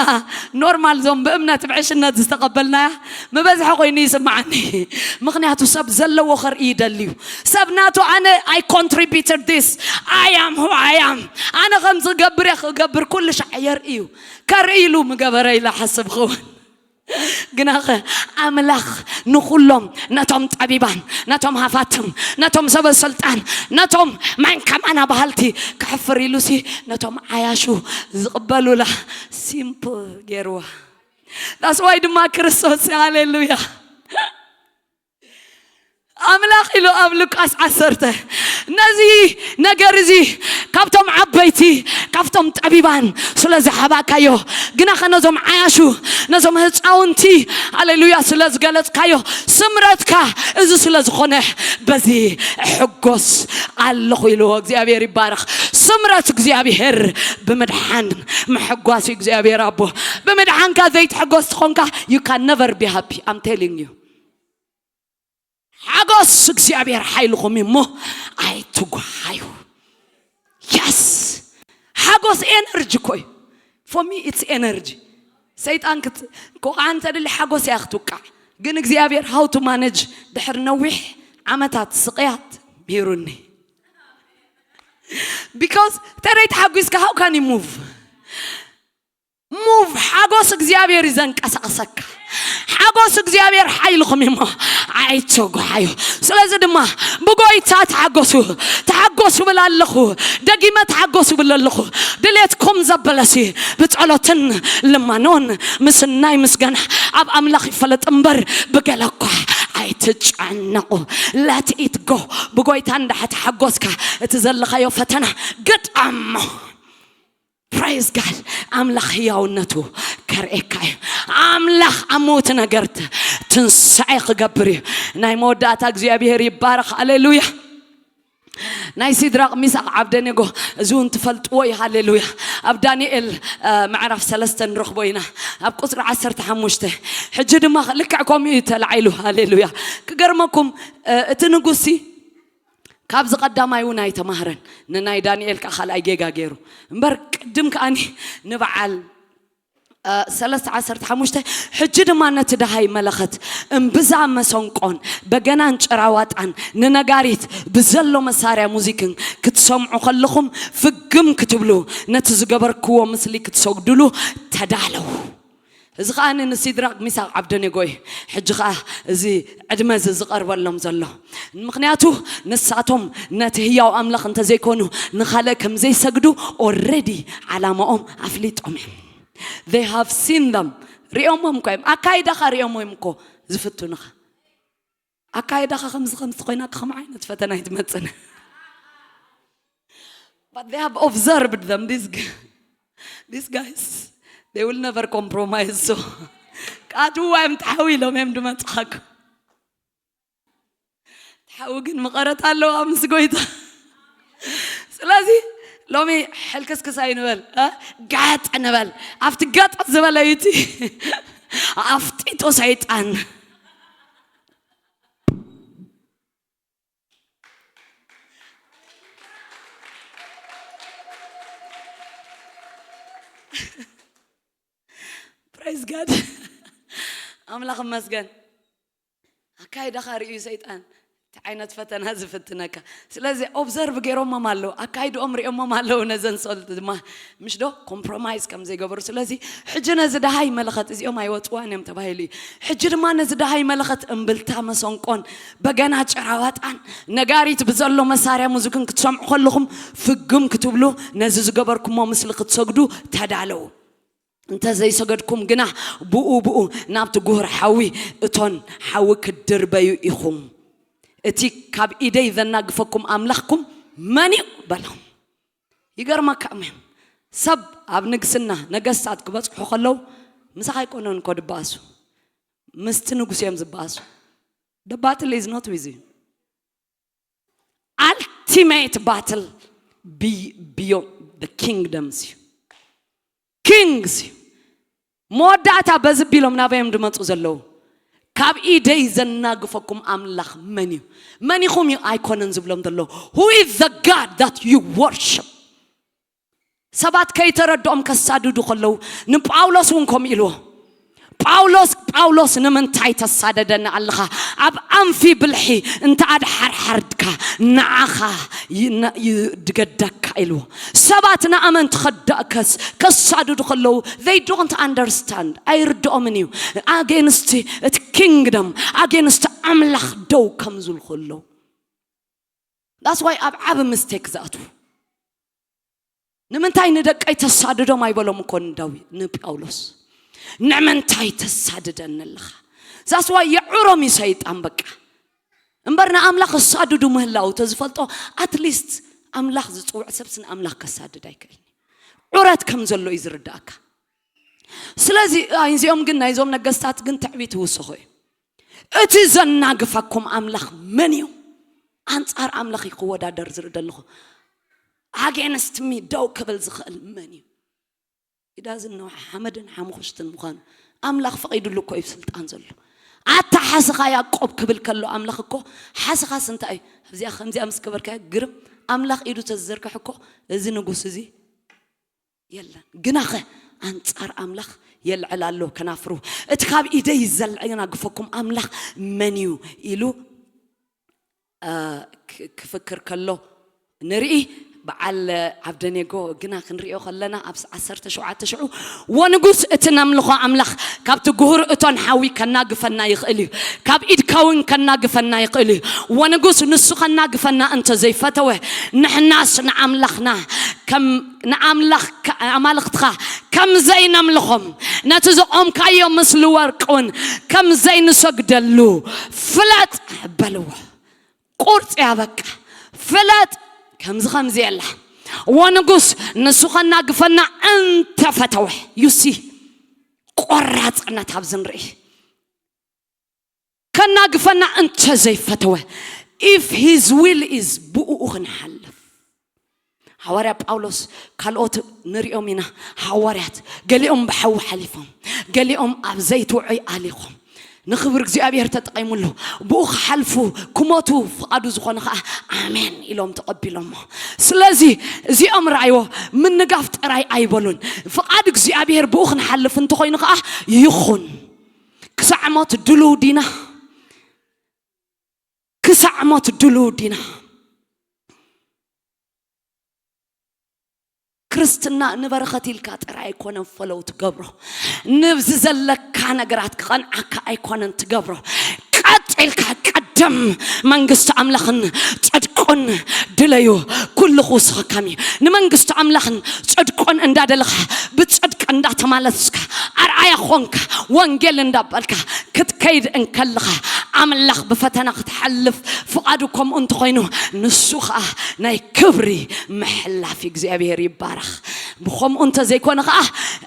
ኖርማል ዞም ብእምነት ብዕሽነት ዝተቐበልናያ ምበዝሐ ኮይኑ ይስምዓኒ። ምኽንያቱ ሰብ ዘለዎ ከርኢ ይደልዩ። ሰብ ናቱ ኣነ I contributed this, I am who I am፣ ኣነ ከም ዝገብር እየ ክገብር ኩሉ ሻዕ የርእዩ። ከርኢ ኢሉ ምገበረ ኢለ ሓስብ ክውን ግናኸ ኣምላኽ ንኹሎም ነቶም ጠቢባን ነቶም ሃፋትም ነቶም ሰበ ስልጣን ነቶም ማን ከማና ባህልቲ ክሕፍር ኢሉሲ ነቶም ዓያሹ ዝቕበሉላ ሲምፕል ገይርዋ። ዳስዋይ ድማ ክርስቶስ ሃሌሉያ ኣምላኽ ኢሉ ኣብ ሉቃስ ዓሰርተ ነዚ ነገር እዚ ካብቶም ዓበይቲ ካብቶም ጠቢባን ስለ ዝሓባካዮ ግና ከነዞም ዓያሹ ነዞም ህፃውንቲ ሃሌሉያ ስለ ዝገለፅካዮ ስምረትካ እዚ ስለ ዝኾነ በዚ ሕጎስ ኣለኹ ኢልዎ እግዚኣብሔር ይባረኽ። ስምረት እግዚኣብሔር ብምድሓን ምሕጓስ እዩ እግዚኣብሔር ኣቦ። ብምድሓንካ ዘይትሕጎስ ትኾንካ you can never be happy, I'm telling you። ሓጎስ እግዚኣብሔር ሓይልኹም እዩ እሞ ኣይትጓሃዩ። የስ ሓጎስ ኤነርጂ እኮ እዩ። For me it's energy። ሰይጣን ክት- ክወቕዓ እንተድሊ ሓጎስ እያ ክትውቃዕ። ግን እግዚኣብሔር how to manage ድሕሪ ነዊሕ ዓመታት ስቕያት ምሂሩኒ። Because ተደይ ተሓጒስካ how can you move? ሙቭ ሓጎስ እግዚኣብሔር እዩ ዘንቀሳቕሰካ። ሓጎስ እግዚኣብሔር ሓይልኹም እሞ ኣይትጓሓዩ። ስለዚ ድማ ብጎይታ ተሓጎሱ። ተሓጎሱ ብል ኣለኹ፣ ደጊመ ተሓጎሱ ብል ኣለኹ። ድሌትኩም ዘበለሲ ብጸሎትን ልማኖን ምስናይ ምስጋና ኣብ ኣምላኽ ይፈለጥ እምበር ብገለ እኳ ኣይትጨነቑ። Let it go። ብጎይታ እንዳሕ ተሓጎስካ እቲ ዘለኻዮ ፈተና ግጠሞ። Praise God። ኣምላኽ ህያውነቱ ከርእየካ እዩ። ኣምላኽ ኣብ ምውት ነገር ት- ትንሳኤ ክገብር እዩ። ናይ መወዳእታ እግዚኣብሔር ይባረኽ። ሃሌሉያ። ናይ ሲድራቅ ሚሳቅ ዓብደኔጎ እዚ እውን ትፈልጥዎ እዩ። ሃሌሉያ። ኣብ ዳንኤል እ፣ ምዕራፍ ሰለስተ ንረኽቦ ኢና ኣብ ቁፅሪ ዓሰርተ ሓሙሽተ። ሕጂ ድማ ልክዕ ከምኡ እዩ ተላዒሉ። ሃሌሉያ። ክገርመኩም እ፣ እቲ ንጉሲ ካብዚ ቀዳማይ እውን ኣይተማህረን። ንናይ ዳንኤል ከዓ ካልኣይ ጌጋ ገይሩ እምበር ቅድም ከዓኒ ንበዓል እ፣ ሰለስተ ዓሰርተ ሓሙሽተ። ሕጂ ድማ ነቲ ደሃይ መለኸት እምብዛ መሰንቆን በገናን ጭራዋጣን ንነጋሪት ብዘሎ መሳርያ ሙዚክን ክትሰምዑ ከለኹም ፍግም ክትብሉ ነቲ ዝገበርክዎ ምስሊ ክትሰግዱሉ ተዳለዉ። እዚ ኸኣ ንሲድራቅ ሚሳቅ ዓብደኔጎ እዩ። ሕጂ ኸኣ እዚ ዕድመ እዚ ዝቐርበሎም ዘሎ ምኽንያቱ ንሳቶም ነቲ ህያው ኣምላኽ እንተዘይኮኑ ንኻልእ ከም ዘይሰግዱ ኦረዲ ዓላማኦም ኣፍሊጦም እዮም። They have seen them። ሪኦሞም እኮ እዮም። ኣካይዳኻ ሪኦሞ እዮም እኮ ዝፍትኑኻ። ኣካይዳኻ ከምዚ ከምዚ ኮይና ከም ዓይነት ፈተና ኣይትመፅን። But they have observed them. These, g- these guys, they will never compromise. So, ቃትዋ እዮም ተሓዊ ኢሎም እዮም ድመፅኻኩ። ተሓዊ ግን መቐረት ኣለዋ ምስ ጎይታ። ስለዚ ሎሚ ሕልክስክስ ኣይንበል እ? ጋጥ ንበል። ኣብቲ ጋጥ ዝበለ እዩ እቲ ኣፍጢጡ ሰይጣን። Praise God። ኣምላኽ ይመስገን። ኣካይዳኻ ርእዩ ሰይጣን እቲ ዓይነት ፈተና ዝፍትነካ። ስለዚ ኦብዘርቭ ገይሮሞም ኣለዉ፣ ኣካይድኦም ርእዮሞም ኣለዉ። ነዘን ሰልቲ ድማ ምሽ ዶ ኮምፕሮማይዝ ከም ዘይገበሩ። ስለዚ ሕጂ ነዚ ደሃይ መለኸት እዚኦም ኣይወፅዋን እዮም ተባሂሉ እዩ። ሕጂ ድማ ነዚ ደሃይ መለኸት እምብልታ መሰንቆን በገና ጭራዋጣን ነጋሪት ብዘሎ መሳርያ ሙዚክን ክትሰምዑ ከለኹም ፍግም ክትብሉ ነዚ ዝገበርኩሞ ምስሊ ክትሰግዱ ተዳለዉ። እንተ ዘይሰገድኩም ግና ብኡ ብኡ ናብቲ ጉህር ሓዊ እቶን ሓዊ ክትድርበዩ ኢኹም። እቲ ካብ ኢደይ ዘናግፈኩም ኣምላኽኩም መን እዩ በሎም። ይገርመካ እሞ ሰብ ኣብ ንግስና ነገስታት ክበጽሑ ከለዉ ምሳኻ ኣይኮነን እኮ ድበኣሱ። ምስቲ ንጉስ እዮም ዝበኣሱ። The battle is not with you. Ultimate battle be beyond the kingdoms እዩ። Kings እዩ። መወዳእታ በዚ ቢሎም ናበዮም ድመፁ ዘለዉ? ካብ ኢደይ ዘናግፈኩም ኣምላኽ መን እዩ? መን ኢኹም እዩ ኣይኮነን ዝብሎም ዘለዉ? Who is the God that you worship? ሰባት ከይተረድኦም ከሳድዱ ከለዉ ንጳውሎስ እውን ከምኡ ኢልዎ። ጳውሎስ ጳውሎስ ንምንታይ ተሳደደኒ ኣለኻ? ኣብ ኣንፊ ብልሒ እንተ ኣድሓርሓርድካ ንዓኻ ይድገደካ ኢልዎ። ሰባት ንኣመንቲ ከዳእከስ ከሳድዱ ከለዉ they don't understand፣ ኣይርድኦምን እዩ። ኣጌንስቲ እቲ ኪንግደም ኣጌንስቲ ኣምላኽ ደው ከም ዝብሉ ከለዉ that's why ኣብ ዓብ ምስቴክ ዝኣትዉ። ንምንታይ ንደቀይ ተሳድዶም ኣይበሎም እኮ ንዳዊ ንጳውሎስ። ንምንታይ ተሳድደኒ ኣለኻ? That's why የዑሮም እዩ ሰይጣን በቃ። እምበር ንኣምላኽ እሳድዱ ምህላው ተዝፈልጦ ኣትሊስት ኣምላኽ ዝፅውዕ ሰብስ ንኣምላኽ ከሳድድ ኣይክእልን። ዑረት ከም ዘሎ እዩ ዝርዳእካ። ስለዚ እዚኦም ግን ናይዞም ነገስታት ግን ትዕቢት ይውስኹ እዩ። እቲ ዘናግፈኩም ኣምላኽ መን እዩ? ኣንጻር ኣምላኽ ክወዳደር ዝርኢ ዘለኹ ኣጌንስት ሚ ደው ክብል ዝኽእል መን እዩ? ኢዳዝን ነውሓ ሓመድን ሓሙኽሽትን ምዃኑ ኣምላኽ ፈቒዱሉ እኮ እዩ ስልጣን ዘሎ። ኣታ ሓስኻ ያዕቆብ ክብል ከሎ ኣምላኽ እኮ ሓስኻስ እንታይ እዩ? ኣብዚኣ ከምዚኣ ምስ ገበርካ ግርም ኣምላኽ ኢዱ ተዝዘርግሕ እኮ እዚ ንጉስ እዚ የለን። ግናኸ ኣንጻር ኣምላኽ የልዕል ኣሎ ከናፍሩ። እቲ ካብ ኢደይ ዘናግፈኩም ኣምላኽ መን እዩ ኢሉ ክፍክር ከሎ ንርኢ። በዓል ዓብደኔጎ ግና ክንሪኦ ከለና ኣብ ዓሰርተ ሸውዓተ ሽዑ፣ ወንጉስ እቲ ነምልኾ ኣምላኽ ካብቲ ጉህር እቶን ሓዊ ከናግፈና ይኽእል እዩ፣ ካብ ኢድካ እውን ከናግፈና ይኽእል እዩ። ወንጉስ ንሱ ከናግፈና እንተ ዘይፈተወ ንሕናስ ንኣምላኽና ከም ንኣምላኽ ኣማልኽትኻ ከም ዘይነምልኾም ነቲ ዘቖምካዮ ምስሊ ወርቂ እውን ከም ዘይንሰግደሉ ፍለጥ በልዎ። ቁርጽ እያ በቃ። ፍለጥ ከምዚ ከምዚ የላ። ወንጉስ ንሱ ከናግፈና እንተፈተወ፣ you see፣ ቆራጽነት ኣብዚ ንርኢ። ከናግፈና እንተ ዘይፈተወ፣ if his will is ብኡ ክንሓልፍ። ሃዋርያ ጳውሎስ ካልኦት ንሪኦም ኢና። ሃዋርያት ገሊኦም ብሓዊ ሓሊፎም፣ ገሊኦም ኣብ ዘይትውዑይ ኣሊኾም ንኽብሪ እግዚኣብሔር ተጠቒሙሉ። ብኡ ክሓልፉ ክሞቱ ፍቓዱ ዝኾነ ኸዓ ኣሜን ኢሎም ተቐቢሎሞ። ስለዚ እዚኦም ረኣይዎ ምንጋፍ ጥራይ ኣይበሉን። ፍቓድ እግዚኣብሔር ብኡ ክንሓልፍ እንተኾይኑ ኸዓ ይኹን። ክሳዕ ሞት ድልው ዲና? ክሳዕ ሞት ድልው ዲና? ክርስትና ንበረኸት ኢልካ ጥራይ ኣይኮነን ፈለው ትገብሮ። ንብዚ ዘለካ ነገራት ክቐንዓካ ኣይኮነን ትገብሮ። ቀጥ ኢልካ ቀደም መንግስቲ ኣምላኽን ጽድቁን ድለዩ፣ ኩሉ ክውስኸካም እዩ። ንመንግስቲ ኣምላኽን ጽድቁን እንዳደለኻ፣ ብጽድቅ እንዳተማለስካ፣ ኣርኣያ ኾንካ፣ ወንጌል እንዳበልካ ክትከይድ እንከለኻ፣ ኣምላኽ ብፈተና ክትሓልፍ ፍቓዱ ከምኡ እንተኾይኑ፣ ንሱ ኸዓ ናይ ክብሪ ምሕላፍ እግዚኣብሔር ይባረኽ። ብኸምኡ እንተዘይኮነ ኸዓ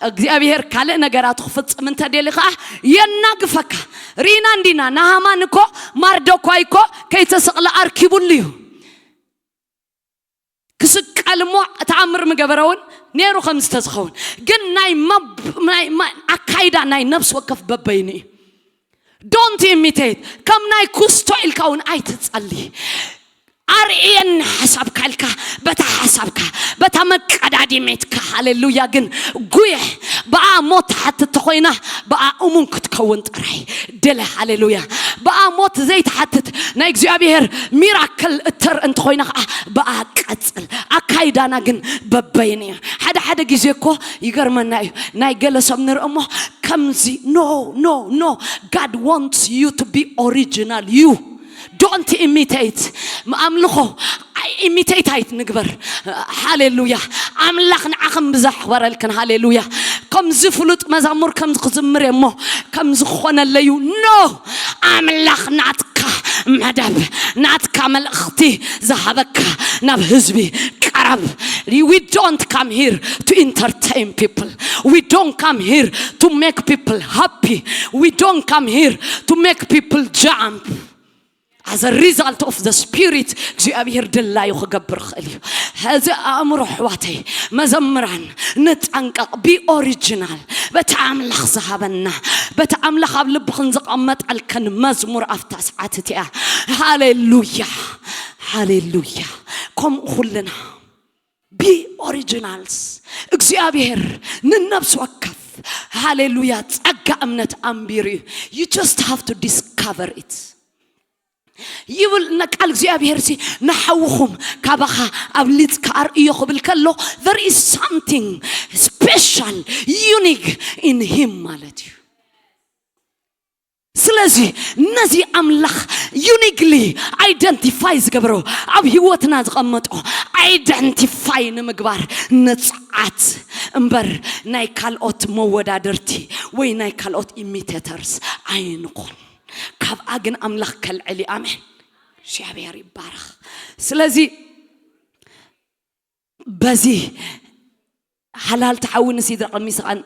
እግዚኣብሔር ካልእ ነገራቱ ክፍጽም እንተደሊ ኸዓ የናግፈካ። ርኢና እንዲና፣ ናሃማን እኮ ማርዶኳይ እኮ ከይተሰቕለ ኣርኪቡሉ እዩ። ክስቀል እሞ ተኣምር ምገበረ እውን ነይሩ ከም ዝተዝኸውን። ግን ናይ መብ- ናይ ማ- ኣካይዳ ናይ ነብሲ ወከፍ በበይኑ እዩ። Don't imitate። ከም ናይ ኩስቶ ኢልካ እውን ኣይትጸሊ። ኣርእየኒ ሓሳብካ ኢልካ በታ ሓሳብካ በታ መቀዳዲሜትካ ሃሌሉያ ግን ጉየ። ብኣ ሞት ትሓትት ተኾይና ብኣ እሙን ክትከውን ጥራይ ድለ። ሃሌሉያ። ብኣ ሞት ዘይትሓትት ናይ እግዚኣብሔር ሚራክል እተር እንተኾይና ከዓ ብኣ ቀጽል። ኣካይዳና ግን በበይን እዩ። ሓደ ሓደ ግዜ እኮ ይገርመና እዩ። ናይ ገለ ሰብ ንርኢ እሞ ከምዚ no no no God wants you to be original you. Don't imitate። ኣምልኾ ኢሚቴት ኣይትንግበር። ሃሌሉያ። ኣምላኽ ንዓኽም ብዘኽበረልክን። ሃሌሉያ። ከምዚ ፍሉጥ መዛሙር ከምዚ ክዝምር እየ እሞ ከምዚ ክኾነለዩ ኖ። ኣምላኽ ናትካ መደብ ናትካ መልእኽቲ ዝሃበካ ናብ ህዝቢ ቀረባ We don't come here to entertain people. We don't come here to make people happy. We don't come here to make people jump. As a result of the spirit, እግዚኣብሔር ድላዩ ክገብር ይኽእል እዩ። ሕዚ ኣእምሮ ኣሕዋተይ መዘምራን ንጠንቀቕ። Be original። በቲ ኣምላኽ ዝሃበና፣ በቲ ኣምላኽ ኣብ ልብኽን ዝቐመጠልክን መዝሙር ኣብታ ሰዓት እቲኣ። ሃሌሉያ፣ ሃሌሉያ። ከምኡ ኩልና be originals። እግዚኣብሔር ንነብሲ ወከፍ፣ ሃሌሉያ፣ ጸጋ እምነት ኣንቢሩ እዩ። You just have to discover it። ይብል ቃል እግዚኣብሔር ሲ ንሓውኹም ካባኻ ኣብሊጽካ ኣርእዮ ክብል ከሎ there is something special, unique in him ማለት እዩ። ስለዚ ነዚ ኣምላኽ uniquely identify ዝገብሮ ኣብ ህይወትና ዝቐመጦ identify ንምግባር ንጽዓት እምበር ናይ ካልኦት መወዳደርቲ ወይ ናይ ካልኦት imitators ኣይንኹን። ካብኣ ግን ኣምላኽ ከልዕል እዩ። ኣሜን። እግዚኣብሔር ይባረኽ። ስለዚ በዚ ሃላልቲ ሓዊ ንሲድራቕን ሚሳቕን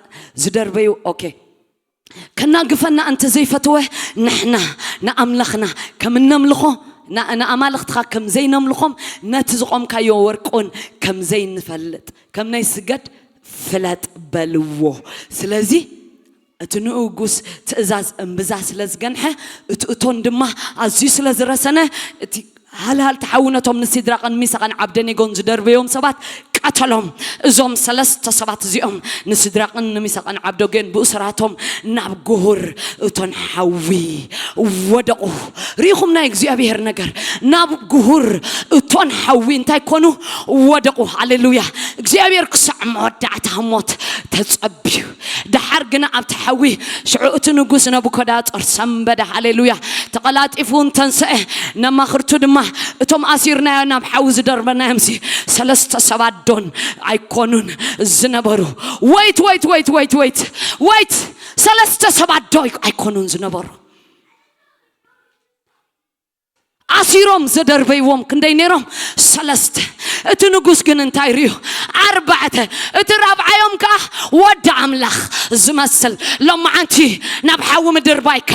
ዝደርበዩ፣ ኦኬ፣ ከናግፈና እንተ ዘይፈተወ ንሕና ንኣምላኽና ከም እነምልኾ ንኣማልኽትኻ ከም ዘይነምልኾም ነቲ ዝቖምካዮ ወርቁን ከም ዘይንፈልጥ ከም ናይ ስገድ ፍለጥ በልዎ። ስለዚ እቲ ንእጉስ ትእዛዝ እምብዛ ስለ ዝገንሐ እቲ እቶን ድማ ኣዝዩ ስለ ዝረሰነ እቲ ሃልሃል ተሓውነቶም ንሲድራቕን ሚሳቕን ዓብደኔጎን ዝደርበዮም ሰባት ቀተሎም። እዞም ሰለስተ ሰባት እዚኦም ንሲድራቕን ንሚሳቕን ዓብደጌን ብእሱራቶም ናብ ጉሁር እቶን ሓዊ ወደቑ። ርኢኹም ናይ እግዚኣብሔር ነገር። ናብ ጉሁር እቶን ሓዊ እንታይ ኮኑ? ወደቑ። ሃሌሉያ። እግዚኣብሔር ክሳዕ መወዳእታ ሞት ተጸብዩ። ደሓር ግና ኣብቲ ሓዊ ሽዑ እቲ ንጉስ ነቡከዳጾር ሰንበደ። ሃሌሉያ። ተቐላጢፉ እንተንሰአ ነማኽርቱ ድማ እቶም ኣሲርናዮ ናብ ሓዊ ዝደርበናዮም ሲ ሰለስተ ሰባት ዶን ኣይኮኑን ዝነበሩ። ወይት ወይት ወይት ወይት ወይት ወይት ሰለስተ ሰባት ዶ ኣይኮኑን ዝነበሩ። ኣሲሮም ዘደርበይዎም ክንደይ ነይሮም? ሰለስተ። እቲ ንጉስ ግን እንታይ ርእዩ? ኣርባዕተ። እቲ ራብዓዮም ከኣ ወዲ ኣምላኽ ዝመስል ሎማዓንቲ ናብ ሓዊ ምድርባይካ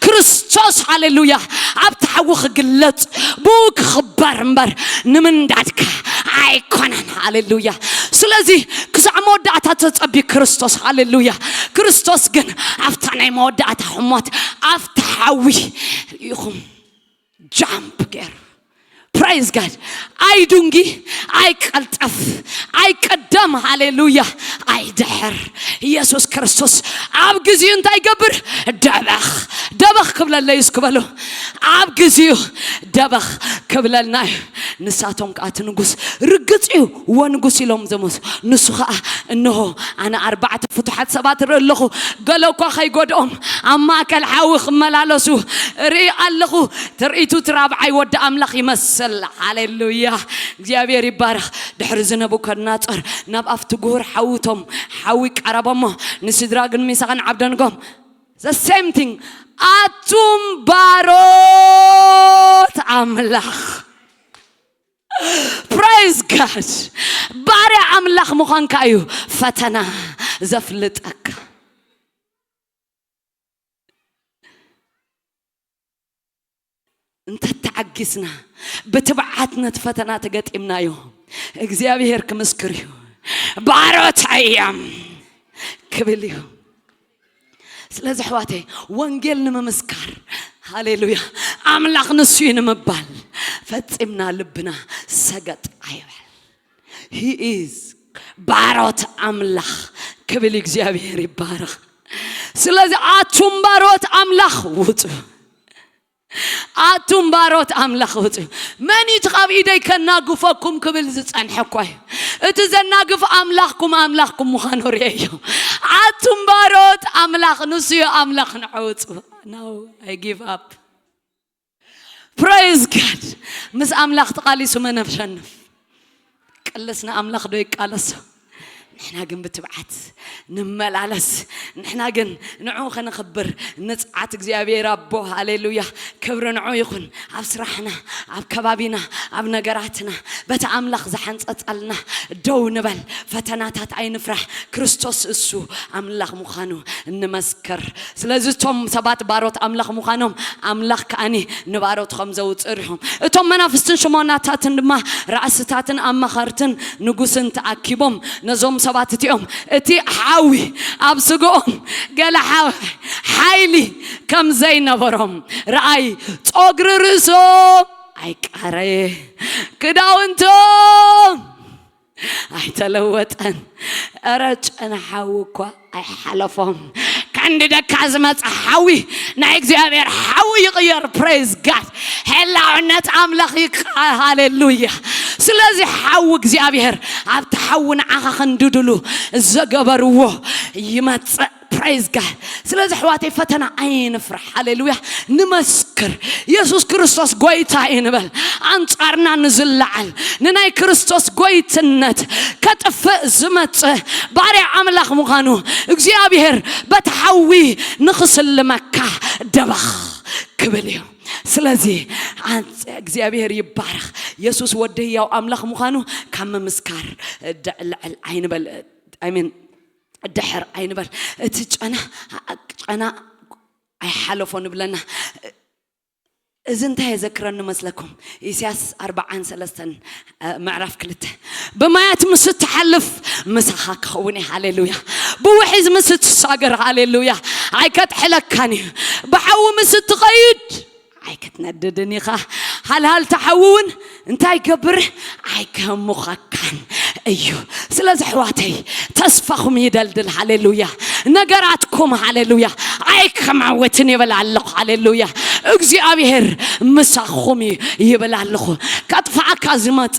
ክርስቶስ፣ ሃሌሉያ፣ ኣብቲ ሓዊ ክግለጽ ብኡ ክኽበር እምበር ንምንዳድካ ኣይኮነን። ሃሌሉያ። ስለዚ ክሳዕ መወዳእታ ተጸቢ ክርስቶስ። ሃሌሉያ። ክርስቶስ ግን ኣብታ ናይ መወዳእታ ሕሞት ኣብቲ ሓዊ ርኢኹም ጃምፕ ገይሩ። ፕራይዝ ጋድ። ኣይዱንጊ፣ ኣይቀልጠፍ፣ ኣይቀደም፣ ሃሌሉያ፣ ኣይድሕር። ኢየሱስ ክርስቶስ ኣብ ግዚኡ እንታይ ይገብር? ደበኽ ደበኽ ክብለለይ እስክበሉ ኣብ ግዚኡ ደበኽ ክብለልና እዩ። ንሳቶም ከኣ እቲ ንጉስ ርግጽ እዩ ወንጉስ ኢሎም ዘመሱ። ንሱ ኸኣ እንሆ ኣነ ኣርባዕተ ፍቱሓት ሰባት ርኢ ኣለኹ፣ ገለ እኳ ከይጎድኦም ኣብ ማእከል ሓዊ ክመላለሱ ርኢ ኣለኹ። ትርኢቱ እቲ ራብዓይ ወዲ ኣምላኽ ይመስል። ሃሌሉያ፣ እግዚኣብሔር ይባረኽ። ድሕሪ እዚ ነቡከድናጾር ናብ ኣብቲ ጉሁር ሓዊ እቶም ሓዊ ቀረበሞ ንሲድራቅን ሚሳቅን ዓብደንጎም the same thing ኣቱም ባሮት ኣምላኽ። Praise God። ባርያ ኣምላኽ ምዃንካ እዩ ፈተና ዘፍልጠካ። እንተተዓጊስና ብትብዓት ነቲ ፈተና ተገጢምናዮ እግዚኣብሔር ክምስክር እዩ። ባሮት እዮም ክብል እዩ። ስለዚ ኣሕዋተይ ወንጌል ንምምስካር ሃሌሉያ ኣምላኽ ንሱ እዩ ንምባል ፈጺምና ልብና ሰገጥ ኣይበል። He is ባሮት ኣምላኽ ክብል እግዚኣብሔር ይባረኽ። ስለዚ ኣቱም ባሮት ኣምላኽ ውጹ። ኣቱም ባሮት ኣምላኽ ውጹ። መን እዩ እቲ ካብ ኢደይ ከናግፈኩም ክብል ዝጸንሐ እኳ እዩ። እቲ ዘናግፍ ኣምላኽኩም ኣምላኽኩም ምዃኑ ርእየዮ። ኣቱም ባሮት ኣምላኽ ንሱ እዩ ኣምላኽ ንዕውጹ። No, I give up። Praise God። ምስ ኣምላኽ ተቓሊሱ መን ኣሸንፍ? ቅልስ ንኣምላኽ ዶ ይቃለሶ? ንሕና ግን ብትብዓት ንመላለስ። ንሕና ግን ንዑ ከነኽብር ንጽዓት እግዚኣብሔር ኣቦ። ሃሌሉያ፣ ክብሪ ንዑ ይኹን። ኣብ ስራሕና፣ ኣብ ከባቢና፣ ኣብ ነገራትና በቲ ኣምላኽ ዝሓንጸጸልና ደው ንበል። ፈተናታት ኣይንፍራሕ። ክርስቶስ እሱ ኣምላኽ ምዃኑ እንመስክር። ስለዚ እቶም ሰባት ባሮት ኣምላኽ ምዃኖም ኣምላኽ ከኣኒ ንባሮት ከም ዘውፅእ ሪኹም። እቶም መናፍስትን ሽሞናታትን ድማ ራእስታትን ኣማኸርትን ንጉስን ተኣኪቦም ነዞም ሰባት እቲኦም እቲ ሓዊ ኣብ ስግኦም ገለ ሓ- ሓይሊ ከም ዘይነበሮም ረኣይ። ጸጉሪ ርእሶም ኣይቃረየ፣ ክዳውንቶም ኣይተለወጠን። እረ ጨና ሓዊ እኳ ኣይሓለፎም። ከንድደካ ዝመፀ ሓዊ ናይ እግዚኣብሔር ሓዊ ይቕየር። ፕሬዝ ጋድ። ሕላውነት ኣምላኽ ይቃ ሃሌሉያ። ስለዚ ሓዊ እግዚኣብሔር ኣብቲ ሓዊ ንዓኻ ክንድድሉ ዘገበርዎ ይመፅእ። ፕሬዝ ጋድ። ስለዚ ኣሕዋተይ ፈተና ኣይንፍራሕ። ሃሌሉያ። ንመስክር፣ የሱስ ክርስቶስ ጎይታ እዩ ንበል። ኣንጻርና ንዝለዓል ንናይ ክርስቶስ ጎይትነት ከጥፍእ ዝመጽእ ባርያ ኣምላኽ ምዃኑ እግዚኣብሔር በቲ ሓዊ ንኽስልመካ ደበኽ ክብል እዩ። ስለዚ ኣንጽ እግዚኣብሔር ይባረኽ። የሱስ ወዲ ህያው ኣምላኽ ምዃኑ ካብ ምምስካር ድ- ልዕል ኣይንበል። ኣሜን። ድሕር ኣይንበል። እቲ ጨና ጨና ኣይሓለፎ ንብለና። እዚ እንታይ የዘክረኒ መስለኩም? ኢሳያስ ኣርባዓን ሰለስተን ምዕራፍ ክልተ፣ ብማያት ምስ እትሓልፍ ምሳኻ ክኸውን እዩ። ሃሌሉያ። ብውሒዝ ምስ እትሳገር፣ ሃሌሉያ፣ ኣይከጥሕለካን እዩ። ብሓዊ ምስ እትኸይድ ኣይክትነድድን ኢኻ። ሃልሃልታ ሓዊ እውን እንታይ ገብር? ኣይከምኸካን እዩ። ስለዚ ኣሕዋተይ፣ ተስፋኹም ይደልድል። ሃሌሉያ። ነገራትኩም፣ ሃሌሉያ፣ ኣይከማወትን ይብል ኣለኹ። ሃሌሉያ። እግዚኣብሔር ምሳኹም እዩ ይብል ኣለኹ። ከጥፍኣካ ዝመፀ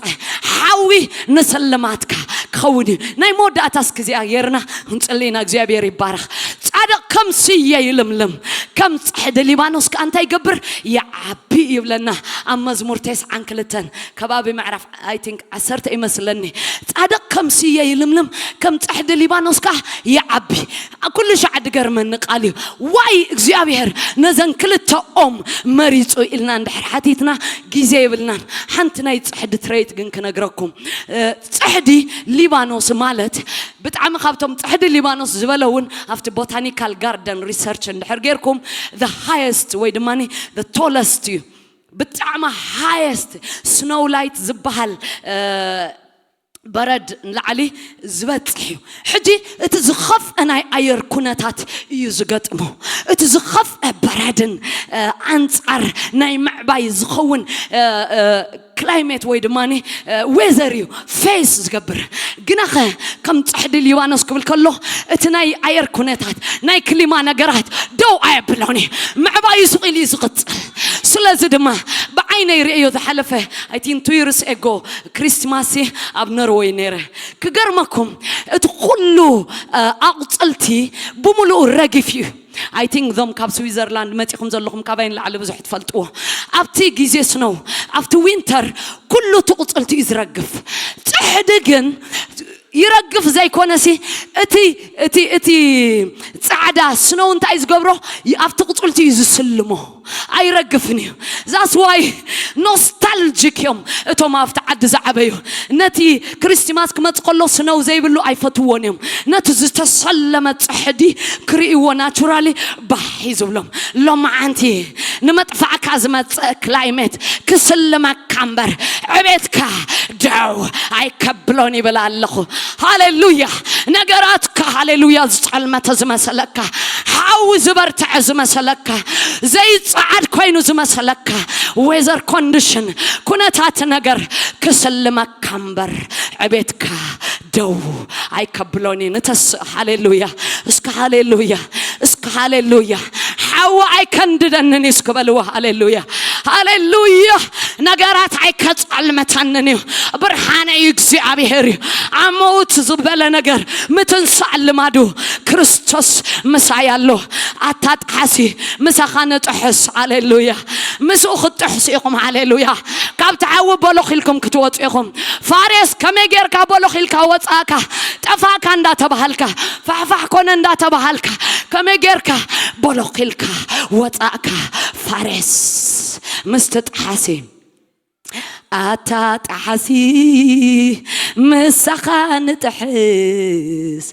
ሓዊ ንስልማትካ ክኸውን እዩ። ናይ መወዳእታ እስኪ እዚኣ ጌርና ክንጽሊ ኢና። እግዚኣብሔር ይባረኽ። ጻድቕ ከም ስየ ይልምልም፣ ከም ጽሕዲ ሊባኖስ ከኣ እንታይ ይገብር? ይዓቢ ይብለና ኣብ መዝሙር ተስዓን ክልተን ከባቢ ምዕራፍ፣ I think፣ ዓሰርተ ይመስለኒ። ጻድቕ ከም ስየ ይልምልም፣ ከም ጽሕዲ ሊባኖስ ከኣ ይዓቢ። ኩሉ ሻዕ ድገርመኒ ቃል እዩ። ዋይ እግዚኣብሔር ነዘን ክልተ ኦም መሪጹ ኢልና እንድሕር ሓቲትና ግዜ የብልናን። ሓንቲ ናይ ጽሕዲ ትረይት ግን ክነግረኩም። እ፣ ጽሕዲ ሊባኖስ ማለት ብጣዕሚ ካብቶም ጽሕዲ ሊባኖስ ዝበለ እውን ኣብቲ ቦታኒካል ጋርደን ሪሰርች እንድሕር ጌርኩም፣ the highest ወይ ድማ the tallest እዩ። ብጣዕሚ ሃየስት ስኖው ላይት ዝበሃል፣ እ፣ በረድ ንላዕሊ ዝበጽሕ እዩ። ሕጂ እቲ ዝኸፍአ ናይ ኣየር ኩነታት እዩ ዝገጥሞ። እቲ ዝኸፍአ በረድን፣ እ፣ ኣንጻር ናይ ምዕባይ ዝኸውን፣ እ፣ እ፣ ክላይሜት ወይ ድማ፣ እ፣ ዌዘር እዩ ፌስ ዝገብር። ግናኸ ከም ጽሕዲ ሊባኖስ ክብል ከሎ እቲ ናይ ኣየር ኩነታት፣ ናይ ክሊማ ነገራት ደው ኣየብሎን እዩ። ምዕባዩ ስቕ ኢሉ እዩ ዝቕጽል። ስለዚ ድማ ብዓይነይ ርእዮ ዝሓለፈ፣ I think፣ two years ago ክሪስማስ ኣብ ኖርወይ ነይረ። ክገርመኩም፣ እቲ ኩሉ፣ እ፣ ኣቑጽልቲ ብምሉኡ ረጊፍ እዩ። I think እዞም ካብ ስዊዘርላንድ መጺኹም ዘለኹም ካባይ ንላዕሊ ብዙሕ ትፈልጥዎ። ኣብቲ ግዜ ስኖው፣ ኣብቲ ዊንተር ኩሉ እቲ ቁጽልቲ እዩ ዝረግፍ። ጽሕዲ ግን ይረግፍ ዘይኮነሲ፣ እቲ፣ እቲ፣ እቲ ጻዕዳ ስኖው እንታይ ዝገብሮ? ይ-፣ ኣብቲ ቁጽልቲ እዩ ዝስልሞ። ኣይረግፍን እዩ። ዛስ ዋይ ኖስታልጂክ እዮም እቶም ኣብቲ ዓዲ ዝዓበዩ። ነቲ ክሪስቲማስ ክመጽእ ከሎ ስነው ዘይብሉ ኣይፈትዎን እዮም። ነቲ ዝተሰለመ ጽሕዲ ክርእይዎ ናቹራሊ ባሕ እዩ ዝብሎም። ሎማዓንቲ ንመጥፋእካ ዝመጽእ ክላይሜት ክስልመካ እምበር ዕቤትካ ደው ኣይከብሎን ይብል ኣለኹ። ሃሌሉያ። ነገራትካ፣ ሃሌሉያ፣ ዝጸልመተ ዝመሰለካ፣ ሓዊ ዝበርትዐ ዝመሰለካ፣ ዘይጸዓድ ኮይኑ ዝመሰለካ፣ ዌዘር ኮንዲሽን፣ ኩነታት ነገር ክስልመካ እምበር ዕቤትካ ደው ኣይከብሎን እዩ። ንተስእ። ሃሌሉያ። እስከ ሃሌሉያ። እስከ ሃሌሉያ። ሓዊ ኣይከንድደንን እዩ እስከ በልዎ። ሃሌሉያ። ሃሌሉያ። ነገራት ኣይከጸልመተንን እዩ። ብርሃነይ እግዚኣብሔር እዩ። ኣመውት ዝበለ ነገር ምትንሳእ ልማዱ። ክርስቶስ ምሳይ ኣሎ። ኣታ ጠሓሲ ምሳኻ ንጥሕስ። ሃሌሉያ። ምስኡ ክትጥሕሱ ኢኹም። ሃሌሉያ። ኣብቲ ሓዊ ቦሎኽ ኢልኩም ክትወፁ ኢኹም። ፋሬስ ከመይ ጌርካ ቦሎኽ ኢልካ ወፃእካ? ጠፋእካ እንዳተባሃልካ፣ ፋሕፋሕ ኮነ እንዳተባሃልካ፣ ከመይ ጌርካ ቦሎኽ ኢልካ ወፃእካ? ፋሬስ ምስቲ ጠሓሲ፣ ኣታ ጠሓሲ፣ ምሳኻ ንጥሕስ፣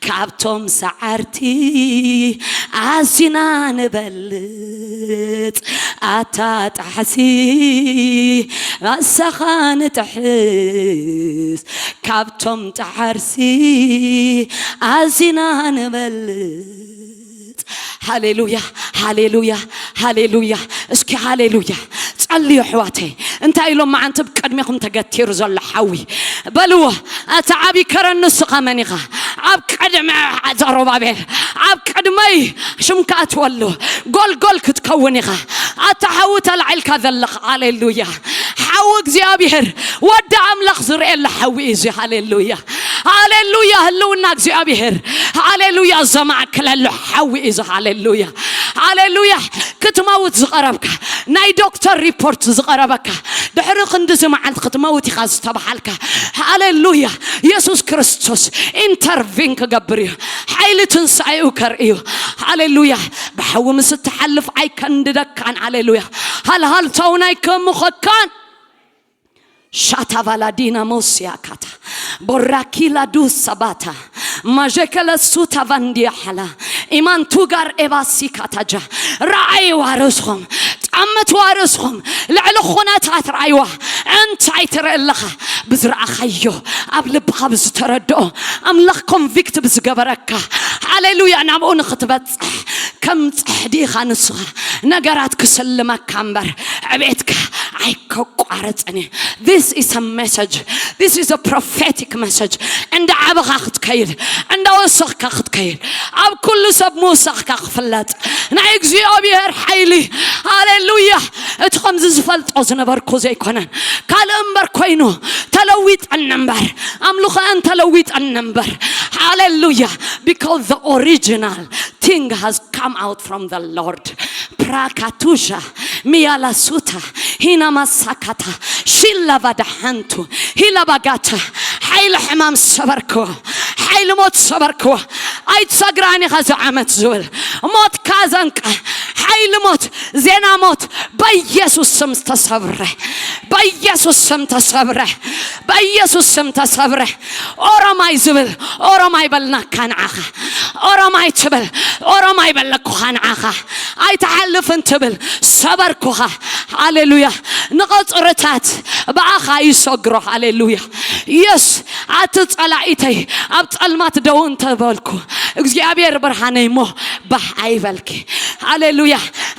ካብቶም ሰዓርቲ ኣዚና ንበልጽ። ኣታ ጠሓሲ፣ ምሳኻ ንጥሕስ፣ ካብቶም ጠሓርሲ ኣዚና ንበልጽ። ሃሌሉያ፣ ሃሌሉያ፣ ሃሌሉያ። እስኪ ሃሌሉያ ጸልዩ ኣሕዋተይ። እንታይ ኢሎም መዓንቲ ብቅድሜኹም ተገቲሩ ዘሎ ሓዊ? በልዎ፣ ኣታ ዓቢ ከረን ንስኻ መን ኢኻ? ኣብ ቅድሚ ዘሩባቤል፣ ኣብ ቅድመይ ሽምካ ኣትወሉ፣ ጎልጎል ክትከውን ኢኻ። ኣታ ሓዊ ተላዒልካ ዘለኻ፣ ሃሌሉያ። ሓዊ እግዚኣብሔር፣ ወዲ ኣምላኽ ዝርእየሉ ሓዊ እዩ እዚ። ሃሌሉያ፣ ሃሌሉያ። ህልውና እግዚኣብሔር፣ ሃሌሉያ፣ ዘማእክለሉ ሓዊ እዩ እዚ። ሃሌሉያ፣ ሃሌሉያ። ክትመውት ዝቐረብካ፣ ናይ ዶክተር ሪፖርት ዝቐረበካ፣ ድሕሪ ክንድዚ መዓልቲ ክትመውት ኢኻ ዝተባሃልካ፣ ሃሌሉያ፣ የሱስ ክርስቶስ ኢንተርቪን ክገብር እዩ። ሓይሊ ትንሳኤኡ ከርኢ እዩ። ሃሌሉያ። ብሓዊ ምስ እትሓልፍ ኣይከንድደካን። ሃሌሉያ። ሃልሃልታውን ኣይክምኸካን። ሻታ ቫላዲና ሞሲያ ካታ ቦራኪላ ዱሳ ባታ ማጀከለ ሱታ ቫንዲያ ሓላ ኢማንቱ ጋር ኤባሲ ካታጃ። ረኣይዋ ርእስኹም፣ ጠምትዋ ርእስኹም፣ ልዕሊ ኩነታት ረኣይዋ። እንታይ ትርኢ ኣለኻ? ብዝረኣኻዮ፣ ኣብ ልብኻ ብዝተረድኦ፣ ኣምላኽ ኮንቪክት ብዝገበረካ፣ ሃሌሉያ፣ ናብኡ ንኽትበጽሕ ከም ጽሕዲ ኢኻ ንስኻ። ነገራት ክስልመካ እምበር ዕቤትካ ኣይከቋረጽን እዩ። This is a message. This is a prophetic message. እንዳ ዓበኻ ክትከይድ፣ እንዳ ወሰኽካ ክትከይድ፣ ኣብ ኩሉ ሰብ ምውሳኽካ ክፍለጥ፣ ናይ እግዚኣብሔር ሓይሊ፣ ሃሌሉያ። እቲ ከምዚ ዝፈልጦ ዝነበርኩ ዘይኮነን፣ ካልእ እምበር ኮይኑ፣ ተለዊጠን እምበር፣ ኣምልኾአን ተለዊጠን እምበር፣ ሃሌሉያ። Because the original thing has come out from the Lord. ፕራካቱሻ፣ ሚያላሱታ፣ ሂናማሳካታ፣ ሺላቫዳሓንቱ፣ ሂላባጋታ። ሓይሊ ሕማም ሰበርክዎ፣ ሓይሊ ሞት ሰበርክዎ። ኣይትሰግራን ኢኻ እዚ ዓመት ዝብል ሞትካ ዘንቀ፣ ሓይሊ ሞት፣ ዜና ሞት በኢየሱስ ስም ተሰብረ፣ በኢየሱስ ስም ተሰብረ፣ በኢየሱስ ስም ተሰብረ። ኦሮማይ ዝብል ኦሮማይ በልናካ ንዓኻ። ኦሮማይ ትብል ኦሮማይ በለኩኻ ንዓኻ። ኣይትሓልፍን ትብል ሰበርኩኻ። ሃሌሉያ። ንቐጽርታት ብኣኻ ይሰግሮ። ሃሌሉያ። የስ፣ ኣቲ ጸላኢተይ፣ ኣብ ጸልማት ደው እንተበልኩ፣ እግዚኣብሔር ብርሃነይ እሞ ባህ ኣይበልኪ። ሃሌሉያ።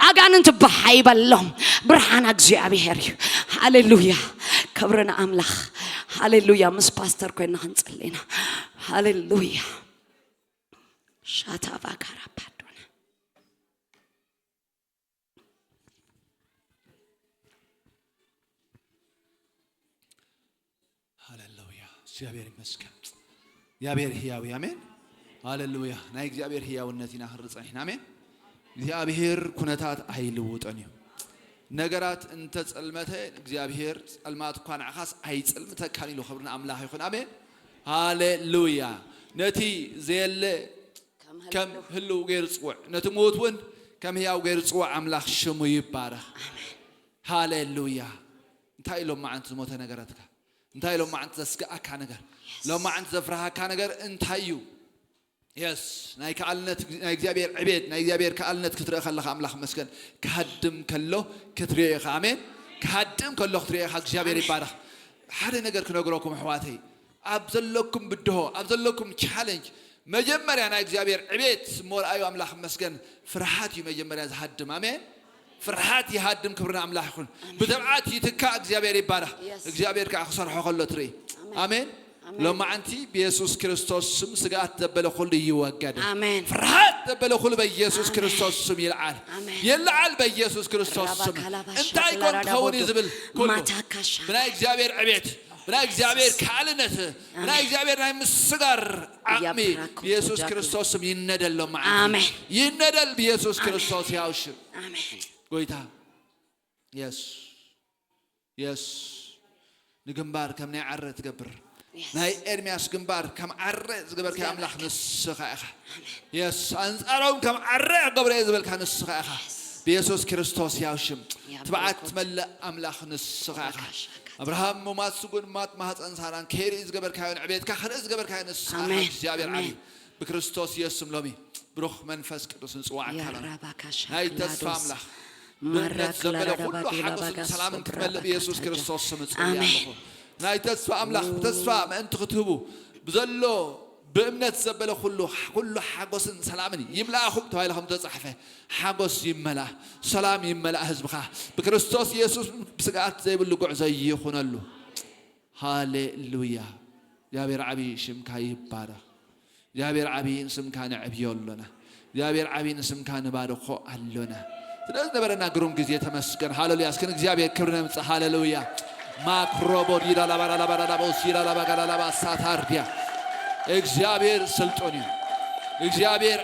ኣጋንንት ባህ ኣይበሎም። ብርሃን እግዚኣብሔር እዩ። ሃሌሉያ። ክብሪ ንኣምላኽ። ሃሌሉያ። ምስ ፓስተር ኮይና ክንጽሊ ኢና። ሃሌሉያ። ሻታ ቫካራ ፓዶና። ሃሌሉያ። እግዚኣብሔር ይመስገን። እግዚኣብሔር ህያው እዩ። ኣሜን። ሃሌሉያ። ናይ እግዚኣብሔር ህያውነት ኢና ክንርኢ ጸኒሕና። ኣሜን። እግዚኣብሔር ኩነታት ኣይልውጦን እዩ። ነገራት እንተጸልመተ እግዚኣብሔር ጸልማት እኳ ንዓኻስ ኣይጽልምተካን ኢሉ። ክብሪ ንኣምላኽ ይኹን። ኣሜን። ሃሌሉያ። ነቲ ዘየለ ከም ከም ህልው። ህልው ገይሩ ጽውዕ፣ ነቲ ምዉት እውን ከም ህያው ገይሩ ጽውዕ ኣምላኽ ሽሙ ይባረኽ። ኣሜን። ሃሌሉያ። እንታይ ኢሎም መዓንቲ ዝሞተ ነገራትካ? እንታይ ኢሎም መዓንቲ ዘስግኣካ ነገር? ሎማዓንቲ ዘፍርሃካ ነገር እንታይ እዩ? የስ፣ ናይ ከኣልነት፣ ናይ እግዚኣብሔር ዕቤት፣ ናይ እግዚኣብሔር ከኣልነት ክትርኢ ከለኻ ኣምላኽ መስገን ክሃድም ከሎ ክትሪኦ ኢኻ። ኣሜን። ክሃድም ከሎ ክትሪኦ ኢኻ። እግዚኣብሔር ይባረኽ። ሓደ ነገር ክነግረኩም ኣሕዋተይ፣ ኣብ ዘለኩም ብድሆ፣ ኣብ ዘለኩም ቻለንጅ መጀመርያ ናይ እግዚኣብሔር ዕቤት እሞ ረኣዩ ኣምላኽ መስገን። ፍርሃት እዩ መጀመርያ ዝሃድም። ኣሜን። ፍርሃት ይሃድም። ክብሪ ንኣምላኽ ይኹን። ኣሜን። ብትብዓት ይትካእ። እግዚኣብሔር ይባረኽ። የስ። እግዚኣብሔር ከዓ ክሰርሖ ከሎ ትርኢ። ኣሜን። ኣሜን። ኣሜን። ሎማዓንቲ ብየሱስ ክርስቶስ ስም ስግኣት ዘበለ ኩሉ ይወገድ። ኣሜን። ፍርሃት ዘበለ ኩሉ በየሱስ ኣሜን። ክርስቶስ ስም ይልዓል። ኣሜን። ይልዓል በየሱስ ክርስቶስ ስም። ራባካላባ እንታይ ኮን ሻክላራዳ ትኸውን እዩ ቦዶ ዝብል ኩሉ ማታካሻ። ብናይ እግዚኣብሔር ዕቤት፣ ብናይ እግዚኣብሔር ካልእነት፣ ብናይ ኣሜን። እግዚኣብሔር ናይ ምስጋር ዓቕሚ ያፕራኩ ብየሱስ ጃኩ። ክርስቶስ ስም ይነደል ሎማዓንቲ። ኣሜን። ይነደል ብየሱስ ኣሜን። ክርስቶስ ያውሽ። ኣሜን። ጎይታ የሱስ። የስ ንግንባር ከም ናይ ዓረ ትገብር ናይ ኤርምያስ ግንባር ከም ዓረ ዝገበርካዮ ኣምላኽ ንስኻ ኢኻ። የስ ኣንጻሮም ከም ዓረ ክገብረ እየ ዝበልካ ንስኻ ኢኻ። ብየሱስ ክርስቶስ ያው ሽም ትብዓት ትመልእ ኣምላኽ ንስኻ ኢኻ። ኣብርሃም ሙማት ስጉን ማት ማህፀን ሳራን ከይርኢ ዝገበርካዮ ንዕቤትካ ክርኢ ዝገበርካዮ ንስኻ ኢኻ። እግዚኣብሔር ዓብዩ ብክርስቶስ የሱስ ስም ሎሚ ብሩኽ መንፈስ ቅዱስ ንጽዋዕካ ኣለና። ናይ ተስፋ ኣምላኽ ብእምነት ዘበለ ኩሉ ሓጎስን ሰላምን ክትመልእ ብየሱስ ክርስቶስ ስም እጽውያ ኣለኹ። ናይ ተስፋ ኣምላኽ ብተስፋ ምእንቲ ክትህቡ ብዘሎ ብእምነት ዘበለ ኩሉ ኩሉ ሓጎስን ሰላምን ይምላእኹም ተባሂሉ ከም ዝተጻሕፈ ሓጎስ ይመላእ፣ ሰላም ይመላእ ህዝብኻ ብክርስቶስ ኢየሱስ ብስግኣት ዘይብሉ ጉዕዞ ይኹነሉ። ሃሌሉያ። እግዚኣብሔር ዓብዪ ሽምካ ይባረኽ። እግዚኣብሔር ዓብዪ ንስምካ ነዕብዮ ኣሎና። እግዚኣብሔር ዓብዪ ንስምካ ንባርኾ ኣሎና። ስለ ዝነበረና ግሩም ግዜ ተመስገን። ሃሌሉያ። እስኪ ንእግዚኣብሔር ክብሪ ነምጽእ። ሃሌሉያ። ማክሮቦዲዳ ላባራላባራላቦሲዳ ላባጋላላባ ሳታርዲያ። እግዚኣብሔር ስልጡን እዩ። እግዚኣብሔር